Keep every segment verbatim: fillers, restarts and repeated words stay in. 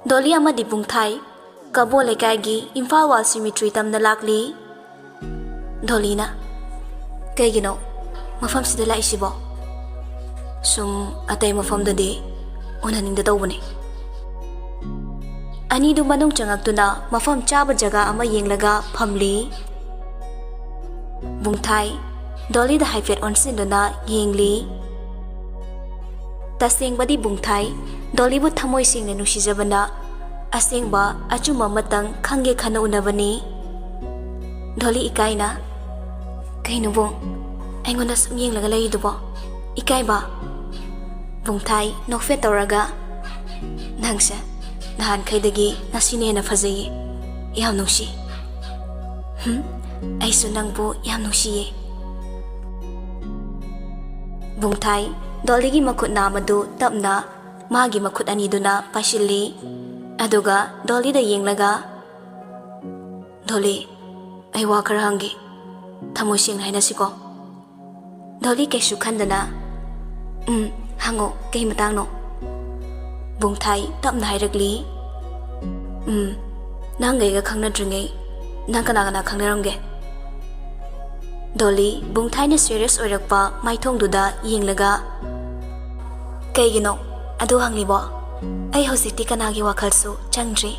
ꯗꯣꯂꯤ ꯑꯃꯗꯤ ꯕꯨꯡꯊꯥꯏ ꯀꯕꯣ ꯂꯩꯀꯥꯏꯒꯤ ꯏꯝꯐꯥꯜ ꯋꯥꯜ ꯁꯤꯃꯤꯇ꯭ꯔꯤ ꯇꯝꯅ ꯂꯥꯛꯂꯤ꯫ ꯗꯣꯂꯤꯅ, "ꯀꯩꯒꯤꯅꯣ ꯃꯐꯝꯁꯤꯗ ꯂꯥꯛꯏꯁꯤꯕꯣ? ꯁꯨꯝ ꯑꯇꯩ ꯃꯐꯝꯗꯗꯤ ꯎꯅꯅꯤꯡꯗ ꯇꯧꯕꯅꯦ꯫" ꯑꯅꯤꯗꯨ ꯃꯅꯨꯡ ꯆꯪꯉꯛꯇꯨꯅ ꯃꯐꯝ ꯆꯥꯕ ꯖꯒꯥ ꯑꯃ ꯌꯦꯡꯂꯒ ꯐꯝꯂꯤ꯫ ꯕꯨꯡꯊꯥꯏ ꯗꯣꯂꯤꯗ ꯍꯥꯏꯐꯦꯠ ꯑꯣꯟꯁꯤꯟꯗꯨꯅ ꯌꯦꯡꯂꯤ꯫ ꯇꯁꯦꯡꯕꯗꯤ ꯕꯨꯡꯊꯥꯏ ꯗꯣꯂꯤꯕꯨ ꯊꯃꯣꯏ ꯁꯦꯡꯅ ꯅꯨꯡꯁꯤꯖꯕꯅ ꯑꯁꯦꯡꯕ ꯑꯆꯨꯝꯕ ꯑꯃꯇꯪ ꯈꯪꯒꯦ ꯈꯟꯅ ꯎꯅꯕꯅꯤ꯫ ꯗꯣꯂꯤ ꯏꯀꯥꯏꯅ, "ꯀꯩꯅꯣ ꯕꯨꯡ, ꯑꯩꯉꯣꯟꯗ ꯁꯨꯝ ꯌꯦꯡꯂꯒ ꯂꯩꯔꯤꯗꯨꯕꯣ? ꯏꯀꯥꯏꯕ?" ꯕꯨꯡꯊꯥꯏ ꯅꯣꯛꯐꯦꯠ ꯇꯧꯔꯒ, "ꯅꯪꯁꯦ ꯅꯍꯥꯟꯈꯩꯗꯒꯤ ꯉꯁꯤꯅ ꯍꯦꯟꯅ ꯐꯖꯩꯌꯦ꯫ ꯌꯥꯝ ꯅꯨꯡꯁꯤ꯫" "ꯍꯨꯝ, ꯑꯩꯁꯨ ꯅꯪꯕꯨ ꯌꯥꯝ ꯅꯨꯡꯁꯤꯌꯦ꯫" ꯕꯨꯡꯊꯥꯏ ꯗꯣꯂꯤꯒꯤ ꯃꯈꯨꯠ ꯅꯥꯝꯃꯗꯨ ꯇꯞꯅ ꯃꯥꯒꯤ ꯃꯈꯨꯠ ꯑꯅꯤꯗꯨꯅ ꯄꯥꯏꯁꯤꯜꯂꯤ꯫ ꯑꯗꯨꯒ ꯗꯣꯂꯤꯗ ꯌꯦꯡꯂꯒ, "ꯗꯣꯂꯤ, ꯑꯩ ꯋꯥ ꯈꯔ ꯍꯪꯒꯦ꯫ ꯊꯃꯣꯏ ꯁꯦꯡꯅ ꯍꯥꯏꯅꯁꯤꯀꯣ?" ꯗꯣꯂꯤ ꯀꯩꯁꯨ ꯈꯟꯗꯅ, "ꯎꯝ, ꯍꯪꯉꯣ, ꯀꯩ ꯃꯇꯥꯡꯅꯣ?" ꯕꯨꯡꯊꯥꯏ ꯇꯞꯅ ꯍꯥꯏꯔꯛꯂꯤ, "ꯎꯝ, ꯅꯪꯒ ꯑꯩꯒ ꯈꯪꯅꯗ꯭ꯔꯤꯉꯩ ꯅꯪ ꯀꯅꯥ ꯀꯅꯥ ꯈꯪꯅꯔꯝꯒꯦ?" ꯗꯣꯂꯤ ꯕꯨꯡꯊꯥꯏꯅ ꯁꯦꯔꯤꯌꯁ ꯑꯣꯏꯔꯛꯄ ꯃꯥꯏꯊꯣꯡꯗꯨꯗ ꯌꯦꯡꯂꯒ, "ꯀꯩꯒꯤꯅꯣ ꯑꯗꯨ ꯍꯪꯂꯤꯕꯣ? ꯑꯩ ꯍꯧꯖꯤꯛꯇꯤ ꯀꯅꯥꯒꯤ ꯋꯥꯈꯜꯁꯨ ꯆꯪꯗ꯭ꯔꯤ꯫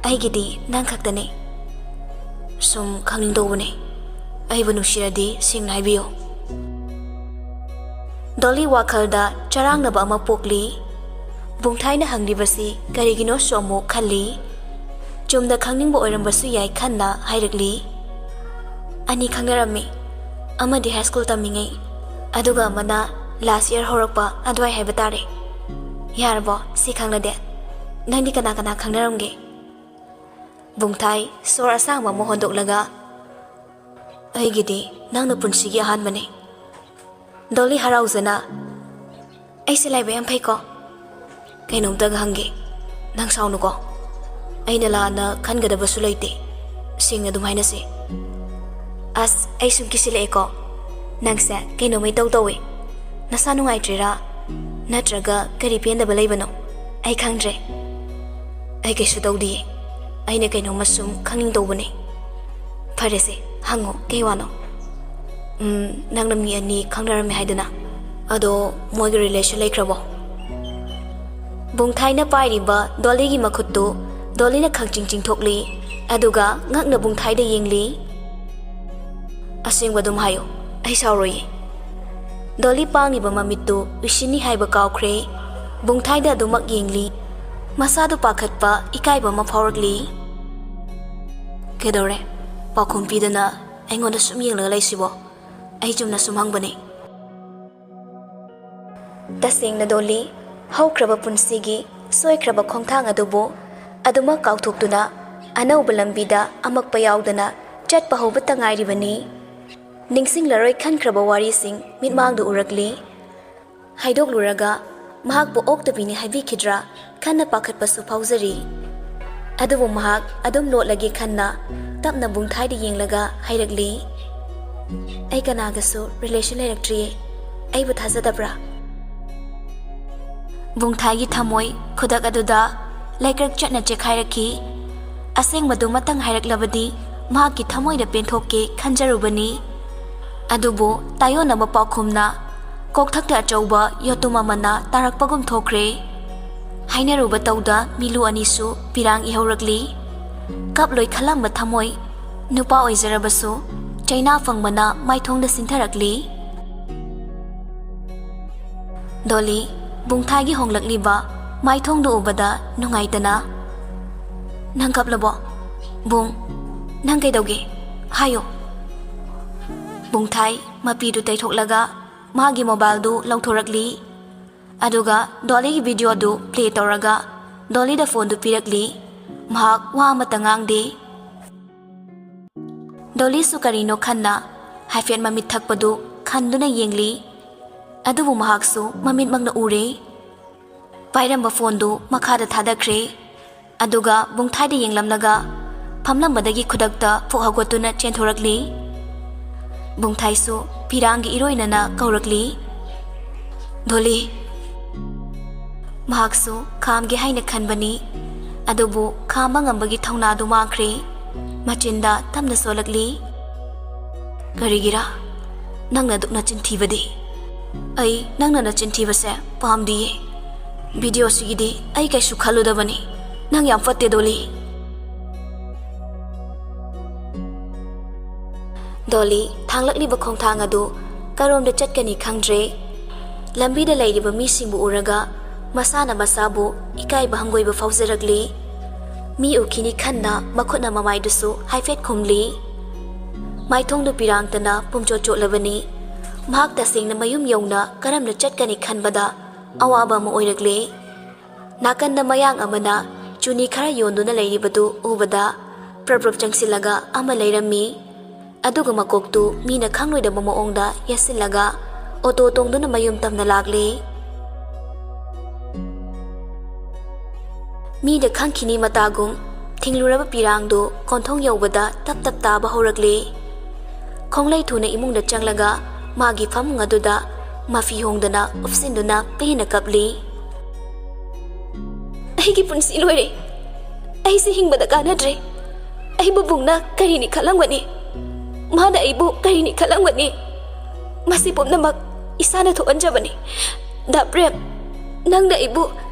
ꯑꯩꯒꯤꯗꯤ ꯅꯪ ꯈꯛꯇꯅꯦ꯫ ꯁꯨꯝ ꯈꯪꯅꯤꯡꯗꯧꯕꯅꯦ꯫ ꯑꯩꯕꯨ ꯅꯨꯡꯁꯤꯔꯗꯤ ꯁꯦꯡꯅ ꯍꯥꯏꯕꯤꯌꯨ꯫" ꯗꯣꯂꯤ ꯋꯥꯈꯜꯗ ꯆꯔꯥꯡꯅꯕ ꯑꯃ ꯄꯣꯛꯂꯤ꯫ ꯕꯨꯡꯊꯥꯏꯅ ꯍꯪꯂꯤꯕꯁꯤ ꯀꯔꯤꯒꯤꯅꯣꯁꯨ ꯑꯃꯨꯛ ꯈꯜꯂꯤ꯫ ꯆꯨꯝꯅ ꯈꯪꯅꯤꯡꯕ ꯑꯣꯏꯔꯝꯕꯁꯨ ꯌꯥꯏ ꯈꯟꯅ ꯍꯥꯏꯔꯛꯂꯤ, "ꯑꯅꯤ ꯈꯪꯅꯔꯝꯃꯤ, ꯑꯃꯗꯤ ꯍꯥꯏ ꯁ꯭ꯀꯨꯜ ꯇꯝꯃꯤꯉꯩ, ꯑꯗꯨꯒ ꯑꯃꯅ ꯂꯥꯁ ꯌꯔ ꯍꯧꯔꯛꯄ ꯑꯗꯨꯋꯥꯏ ꯍꯥꯏꯕ ꯇꯥꯔꯦ꯫" "ꯌꯥꯔꯕꯣ? ꯁꯤ ꯈꯪꯂꯗꯤ ꯅꯪꯗꯤ ꯀꯅꯥ ꯀꯅꯥ ꯈꯪꯅꯔꯝꯒꯦ?" ꯕꯨꯡꯊꯥꯏ ꯁꯣꯔ ꯑꯁꯥꯡꯕ ꯑꯃ ꯍꯣꯟꯗꯣꯛꯂꯒ, "ꯑꯩꯒꯤꯗꯤ ꯅꯪꯅ ꯄꯨꯟꯁꯤꯒꯤ ꯑꯍꯥꯟꯕꯅꯤ꯫" ꯗꯣꯂꯤ ꯍꯔꯥꯎꯖꯅ, "ꯑꯩꯁꯦ ꯂꯥꯏꯕꯛ ꯌꯥꯝ ꯐꯩꯀꯣ꯫ ꯀꯩꯅꯣꯝꯇꯒ ꯍꯪꯒꯦ, ꯅꯪ ꯁꯥꯎꯅꯨꯀꯣ꯫ ꯑꯩꯅ ꯂꯥꯟꯅ ꯈꯟꯒꯗꯕꯁꯨ ꯂꯩꯇꯦ, ꯁꯦꯡꯅ ꯑꯗꯨꯝ ꯍꯥꯏꯅꯁꯦ꯫" "ꯑꯁ, ꯑꯩ ꯁꯨꯝ ꯀꯤꯁꯤꯜꯂꯛꯑꯦꯀꯣ꯫ ꯅꯪꯁꯦ ꯀꯩꯅꯣꯝꯃ ꯏꯇꯧ ꯇꯧꯋꯦ꯫ ꯅꯁꯥ ꯅꯨꯡꯉꯥꯏꯇ꯭ꯔꯤꯔꯥ? ꯅꯠꯇ꯭ꯔꯒ ꯀꯔꯤ ꯄꯦꯟꯗꯕ ꯂꯩꯕꯅꯣ? ꯑꯩ ꯈꯪꯗ꯭ꯔꯦ꯫" ꯑꯩ ꯀꯩꯁꯨ ꯇꯧꯗꯤꯌꯦ꯫ ꯑꯩꯅ ꯀꯩꯅꯣꯝꯃ ꯁꯨꯝ ꯈꯪꯅꯤꯡ ꯇꯧꯕꯅꯦ꯫ ꯐꯔꯦꯁꯦ, ꯍꯪꯉꯣ, ꯀꯩ ꯋꯥꯅꯣ? ꯎꯝ, ꯅꯪꯅ ꯃꯤ ꯑꯅꯤ ꯈꯪꯅꯔꯝꯃꯦ ꯍꯥꯏꯗꯅ, ꯑꯗꯣ ꯃꯣꯏꯒꯤ ꯔꯤꯂꯦꯁꯟ ꯂꯩꯈ꯭ꯔꯕꯣ? ꯕꯨꯡꯊꯥꯏꯅ ꯄꯥꯏꯔꯤꯕ ꯗꯣꯂꯤꯒꯤ ꯃꯈꯨꯠꯇꯨ ꯗꯣꯂꯤꯅ ꯈꯪꯆꯤꯡ ꯆꯤꯡꯊꯣꯛꯂꯤ, ꯑꯗꯨꯒ ꯉꯛꯅ ꯕꯨꯡꯊꯥꯏꯗ ꯌꯦꯡꯂꯤ꯫ "ꯑꯁꯦꯡꯕ ꯑꯗꯨꯝ ꯍꯥꯏꯌꯨ, ꯑꯩ ꯁꯥꯎꯔꯣꯏꯌꯦ꯫" ꯗꯣꯂꯤ ꯄꯥꯡꯂꯤꯕ ꯃꯃꯤꯠꯇꯨ ꯎꯏꯁꯤꯟꯅꯤ ꯍꯥꯏꯕ ꯀꯥꯎꯈ꯭ꯔꯦ꯫ ꯕꯨꯡꯊꯥꯏꯗ ꯑꯗꯨꯃꯛ ꯌꯦꯡꯂꯤ꯫ ꯃꯁꯥꯗꯨ ꯄꯥꯈꯠꯄ, ꯏꯀꯥꯏꯕ ꯑꯃ ꯐꯥꯎꯔꯛꯂꯤ꯫ "ꯀꯩꯗꯧꯔꯦ? ꯄꯥꯎꯈꯨꯝ ꯄꯤꯗꯅ ꯑꯩꯉꯣꯟꯗ ꯁꯨꯝ ꯌꯦꯡꯂꯒ ꯂꯩꯁꯤꯕꯣ? ꯑꯩ ꯆꯨꯝꯅ ꯁꯨꯝ ꯍꯪꯕꯅꯦ꯫" ꯇꯁꯦꯡꯅ ꯗꯣꯂꯤ, ꯍꯧꯈ꯭ꯔꯕ ꯄꯨꯟꯁꯤꯒꯤ ꯁꯣꯏꯈ꯭ꯔꯕ ꯈꯣꯡꯊꯥꯡ ꯑꯗꯨꯕꯨ ꯑꯗꯨꯃꯛ ꯀꯥꯎꯊꯣꯛꯇꯨꯅ ꯑꯅꯧꯕ ꯂꯝꯕꯤꯗ ꯑꯃꯛꯄ ꯌꯥꯎꯗꯅ ꯆꯠꯄ ꯍꯧꯕꯇ ꯉꯥꯏꯔꯤꯕꯅꯤ꯫ ꯅꯤꯡꯁꯤꯡꯂꯔꯣꯏ ꯈꯟꯈ꯭ꯔꯕ ꯋꯥꯔꯤꯁꯤꯡ ꯃꯤꯠꯃꯥꯡꯗ ꯎꯔꯛꯂꯤ꯫ ꯍꯥꯏꯗꯣꯛꯂꯨꯔꯒ ꯃꯍꯥꯛꯄꯨ ꯑꯣꯛꯇꯕꯤꯅꯤ ꯍꯥꯏꯕꯤꯈꯤꯗ꯭ꯔꯥ ꯈꯟꯅ ꯄꯥꯈꯠꯄꯁꯨ ꯐꯥꯎꯖꯔꯤ꯫ ꯑꯗꯨꯕꯨ ꯃꯍꯥꯛ ꯑꯗꯨꯝ ꯂꯣꯠꯂꯒꯦ ꯈꯟꯅ ꯇꯞꯅ ꯕꯨꯡꯊꯥꯏꯗ ꯌꯦꯡꯂꯒ ꯍꯥꯏꯔꯛꯂꯤ, "ꯑꯩ ꯀꯅꯥꯒꯁꯨ ꯔꯤꯂꯦꯁꯟ ꯂꯩꯔꯛꯇ꯭ꯔꯤꯌꯦ꯫ ꯑꯩꯕꯨ ꯊꯥꯖꯗꯕ꯭ꯔꯥ?" ꯕꯨꯡꯊꯥꯏꯒꯤ ꯊꯃꯣꯏ ꯈꯨꯗꯛ ꯑꯗꯨꯗ ꯂꯩꯀ꯭ꯔꯛ ꯆꯠꯅ ꯆꯦꯛꯈꯥꯏꯔꯛꯈꯤ꯫ ꯑꯁꯦꯡꯕꯗꯨꯃꯇꯪ ꯍꯥꯏꯔꯛꯂꯕꯗꯤ ꯃꯍꯥꯛꯀꯤ ꯊꯃꯣꯏꯗ ꯄꯦꯟꯊꯣꯛꯀꯦ ꯈꯟꯖꯔꯨꯕꯅꯤ꯫ ꯑꯗꯨꯕꯨ ꯇꯥꯏꯑꯣꯟꯅꯕ ꯄꯥꯎꯈꯨꯝꯅ ꯀꯣꯛꯊꯛꯇ ꯑꯆꯧꯕ ꯌꯣꯠꯇꯨꯝ ꯑꯃꯅ ꯇꯥꯔꯛꯄꯒꯨꯝ ꯊꯣꯛꯈ꯭ꯔꯦ꯫ ꯍꯥꯏꯅꯔꯨꯕ ꯇꯧꯗ ꯃꯤꯂꯨ ꯑꯅꯤꯁꯨ ꯄꯤꯔꯥꯡ ꯏꯍꯧꯔꯛꯂꯤ꯫ ꯀꯞꯂꯣꯏ ꯈꯜꯂꯝꯕ ꯊꯃꯣꯏ ꯅꯨꯄꯥ ꯑꯣꯏꯖꯔꯕꯁꯨ ꯆꯩꯅꯥ ꯐꯪꯕꯅ ꯃꯥꯏꯊꯣꯡꯗ ꯁꯤꯟꯊꯔꯛꯂꯤ꯫ ꯗꯣꯂꯤ, ꯕꯨꯡꯊꯥꯏꯒꯤ ꯍꯣꯡꯂꯛꯂꯤꯕ ꯃꯥꯏꯊꯣꯡꯗꯨ ꯎꯕꯗ ꯅꯨꯡꯉꯥꯏꯇꯅ, "ꯅꯪ ꯀꯞꯂꯕꯣ? ꯕꯨꯡ, ꯅꯪ ꯀꯩꯗꯧꯒꯦ? ꯍꯥꯏꯌꯨ꯫" ꯕꯨꯡꯊꯥꯏ ꯃꯄꯤꯗꯨ ꯇꯩꯊꯣꯛꯂꯒ ꯃꯥꯒꯤ ꯃꯣꯕꯥꯏꯜꯗꯨ ꯂꯧꯊꯣꯔꯛꯂꯤ꯫ ꯑꯗꯨꯒ ꯗꯣꯂꯤꯒꯤ ꯚꯤꯗꯤꯑꯣꯗꯨ ꯄ꯭ꯂꯦ ꯇꯧꯔꯒ ꯗꯣꯂꯤꯗ ꯐꯣꯟꯗꯨ ꯄꯤꯔꯛꯂꯤ꯫ ꯃꯍꯥꯛ ꯋꯥ ꯑꯃꯠꯇ ꯉꯥꯡꯗꯦ꯫ ꯗꯣꯂꯤꯁꯨ ꯀꯔꯤꯅꯣ ꯈꯟꯅ ꯍꯥꯏꯐꯦꯠ ꯃꯃꯤꯠ ꯊꯛꯄꯗꯨ ꯈꯟꯗꯨꯅ ꯌꯦꯡꯂꯤ꯫ ꯑꯗꯨꯕꯨ ꯃꯍꯥꯛꯁꯨ ꯃꯃꯤꯠꯃꯛꯅ ꯎꯔꯦ꯫ ꯄꯥꯏꯔꯝꯕ ꯐꯣꯟꯗꯨ ꯃꯈꯥꯗ ꯊꯥꯗꯈ꯭ꯔꯦ꯫ ꯑꯗꯨꯒ ꯕꯨꯡꯊꯥꯏꯗ ꯌꯦꯡꯂꯝꯂꯒ ꯐꯝꯂꯝꯕꯗꯒꯤ ꯈꯨꯗꯛꯇ ꯐꯨꯛ ꯍꯧꯒꯠꯇꯨꯅ ꯆꯦꯟꯊꯣꯔꯛꯂꯤ꯫ ꯕꯨꯡꯊꯥꯏꯁꯨ ꯄꯤꯔꯥꯡꯒꯤ ꯏꯔꯣꯏꯅꯅ ꯀꯧꯔꯛꯂꯤ, "ꯗꯣꯂꯤ!" ꯃꯍꯥꯛꯁꯨ ꯈꯥꯝꯒꯦ ꯍꯥꯏꯅ ꯈꯟꯕꯅꯤ꯫ ꯑꯗꯨꯕꯨ ꯈꯥꯝꯕ ꯉꯝꯕꯒꯤ ꯊꯧꯅꯥꯗꯨ ꯃꯥꯡꯈ꯭ꯔꯦ꯫ ꯃꯆꯤꯟꯗ ꯇꯞꯅ ꯁꯣꯜꯂꯛꯂꯤ, "ꯀꯔꯤꯒꯤꯔꯥ ꯅꯪꯅ ꯑꯗꯨꯛ ꯅꯆꯤꯟ ꯊꯤꯕꯗꯤ? ꯑꯩ ꯅꯪꯅ ꯅꯆꯤꯟ ꯊꯤꯕꯁꯦ ꯄꯥꯝꯗꯤꯌꯦ꯫ ꯚꯤꯗꯤꯑꯣꯁꯤꯒꯤꯗꯤ ꯑꯩ ꯀꯩꯁꯨ ꯈꯜꯂꯨꯗꯕꯅꯤ꯫ ꯅꯪ ꯌꯥꯝ ꯐꯠꯇꯦ, ꯗꯣꯂꯤ꯫" ꯗꯣꯂꯤ ꯊꯥꯡꯂꯛꯂꯤꯕ ꯈꯣꯡꯊꯥꯡ ꯑꯗꯨ ꯀꯔꯣꯝꯗ ꯆꯠꯀꯅꯤ ꯈꯪꯗ꯭ꯔꯦ꯫ ꯂꯝꯕꯤꯗ ꯂꯩꯔꯤꯕ ꯃꯤꯁꯤꯡꯕꯨ ꯎꯔꯒ ꯃꯁꯥꯅ ꯃꯁꯥꯕꯨ ꯏꯀꯥꯏꯕ ꯍꯪꯒꯣꯏꯕ ꯐꯥꯎꯖꯔꯛꯂꯤ꯫ ꯃꯤ ꯎꯈꯤꯅꯤ ꯈꯟꯅ ꯃꯈꯨꯠꯅ ꯃꯃꯥꯏꯗꯨꯁꯨ ꯍꯥꯏꯐꯦꯠ ꯈꯨꯝꯂꯤ꯫ ꯃꯥꯏꯊꯣꯡꯗꯨ ꯄꯤꯔꯥꯡꯇꯅ ꯄꯨꯝꯆꯣꯠ ꯆꯣꯠꯂꯕꯅꯤ꯫ ꯃꯍꯥꯛ ꯇꯁꯦꯡꯅ ꯃꯌꯨꯝ ꯌꯧꯅ ꯀꯔꯝꯅ ꯆꯠꯀꯅꯤ ꯈꯟꯕꯗ ꯑꯋꯥꯕ ꯑꯃ ꯑꯣꯏꯔꯛꯂꯦ꯫ ꯅꯥꯀꯟꯗ ꯃꯌꯥꯡ ꯑꯃꯅ ꯆꯨꯅꯤ ꯈꯔ ꯌꯣꯟꯗꯨꯅ ꯂꯩꯔꯤꯕꯗꯨ ꯎꯕꯗ ꯄ꯭ꯔꯞ ꯄ꯭ꯔꯞ ꯆꯪꯁꯤꯜꯂꯒ ꯑꯃ ꯂꯩꯔꯝꯃꯤ꯫ ꯑꯗꯨꯒ ꯃꯀꯣꯛꯇꯨ ꯃꯤꯅ ꯈꯪꯂꯣꯏꯗꯕ ꯃꯑꯣꯡꯗ ꯌꯦꯠꯁꯤꯜꯂꯒ ꯑꯣꯇꯣ ꯇꯣꯡꯗꯨꯅ ꯃꯌꯨꯝ ꯇꯝꯅ ꯂꯥꯛꯂꯦ꯫ ꯃꯤꯗ ꯈꯪꯈꯤꯅꯤ ꯃꯇꯥꯒꯨꯝ ꯊꯤꯡꯂꯨꯔꯕ ꯄꯤꯔꯥꯡꯗꯨ ꯀꯣꯟꯊꯣꯡ ꯌꯧꯕꯗ ꯇꯞ ꯇꯞ ꯇꯥꯕ ꯍꯧꯔꯛꯂꯦ꯫ ꯈꯣꯡꯂꯩ ꯊꯨꯅ ꯏꯃꯨꯡꯗ ꯆꯪꯂꯒ ꯃꯥꯒꯤ ꯐꯃꯨꯡ ꯑꯗꯨꯗ ꯃꯐꯤ ꯍꯣꯡꯗꯅ ꯎꯞꯁꯤꯟꯗꯨꯅ ꯄꯦꯟꯅ ꯀꯞꯂꯤ꯫ "ꯑꯩꯒꯤ ꯄꯨꯟꯁꯤ ꯂꯣꯏꯔꯦ꯫ ꯑꯩꯁꯦ ꯍꯤꯡꯕꯗ ꯀꯥꯟꯅꯗ꯭ꯔꯦ꯫ ꯑꯩꯕꯨ ꯕꯨꯡꯅ ꯀꯔꯤꯅꯤ ꯈꯜꯂꯝꯒꯅꯤ? ꯃꯥꯅ ꯑꯩꯕꯨ ꯀꯔꯤꯅꯤ ꯈꯜꯂꯝꯒꯅꯤ? ꯃꯁꯤ ꯄꯨꯝꯅꯃꯛ ꯏꯁꯥꯅ ꯊꯣꯛꯍꯟꯖꯕꯅꯤ꯫ ꯗꯥ ꯄ꯭ꯔꯦꯝ, ꯅꯪꯅ ꯑꯩꯕꯨ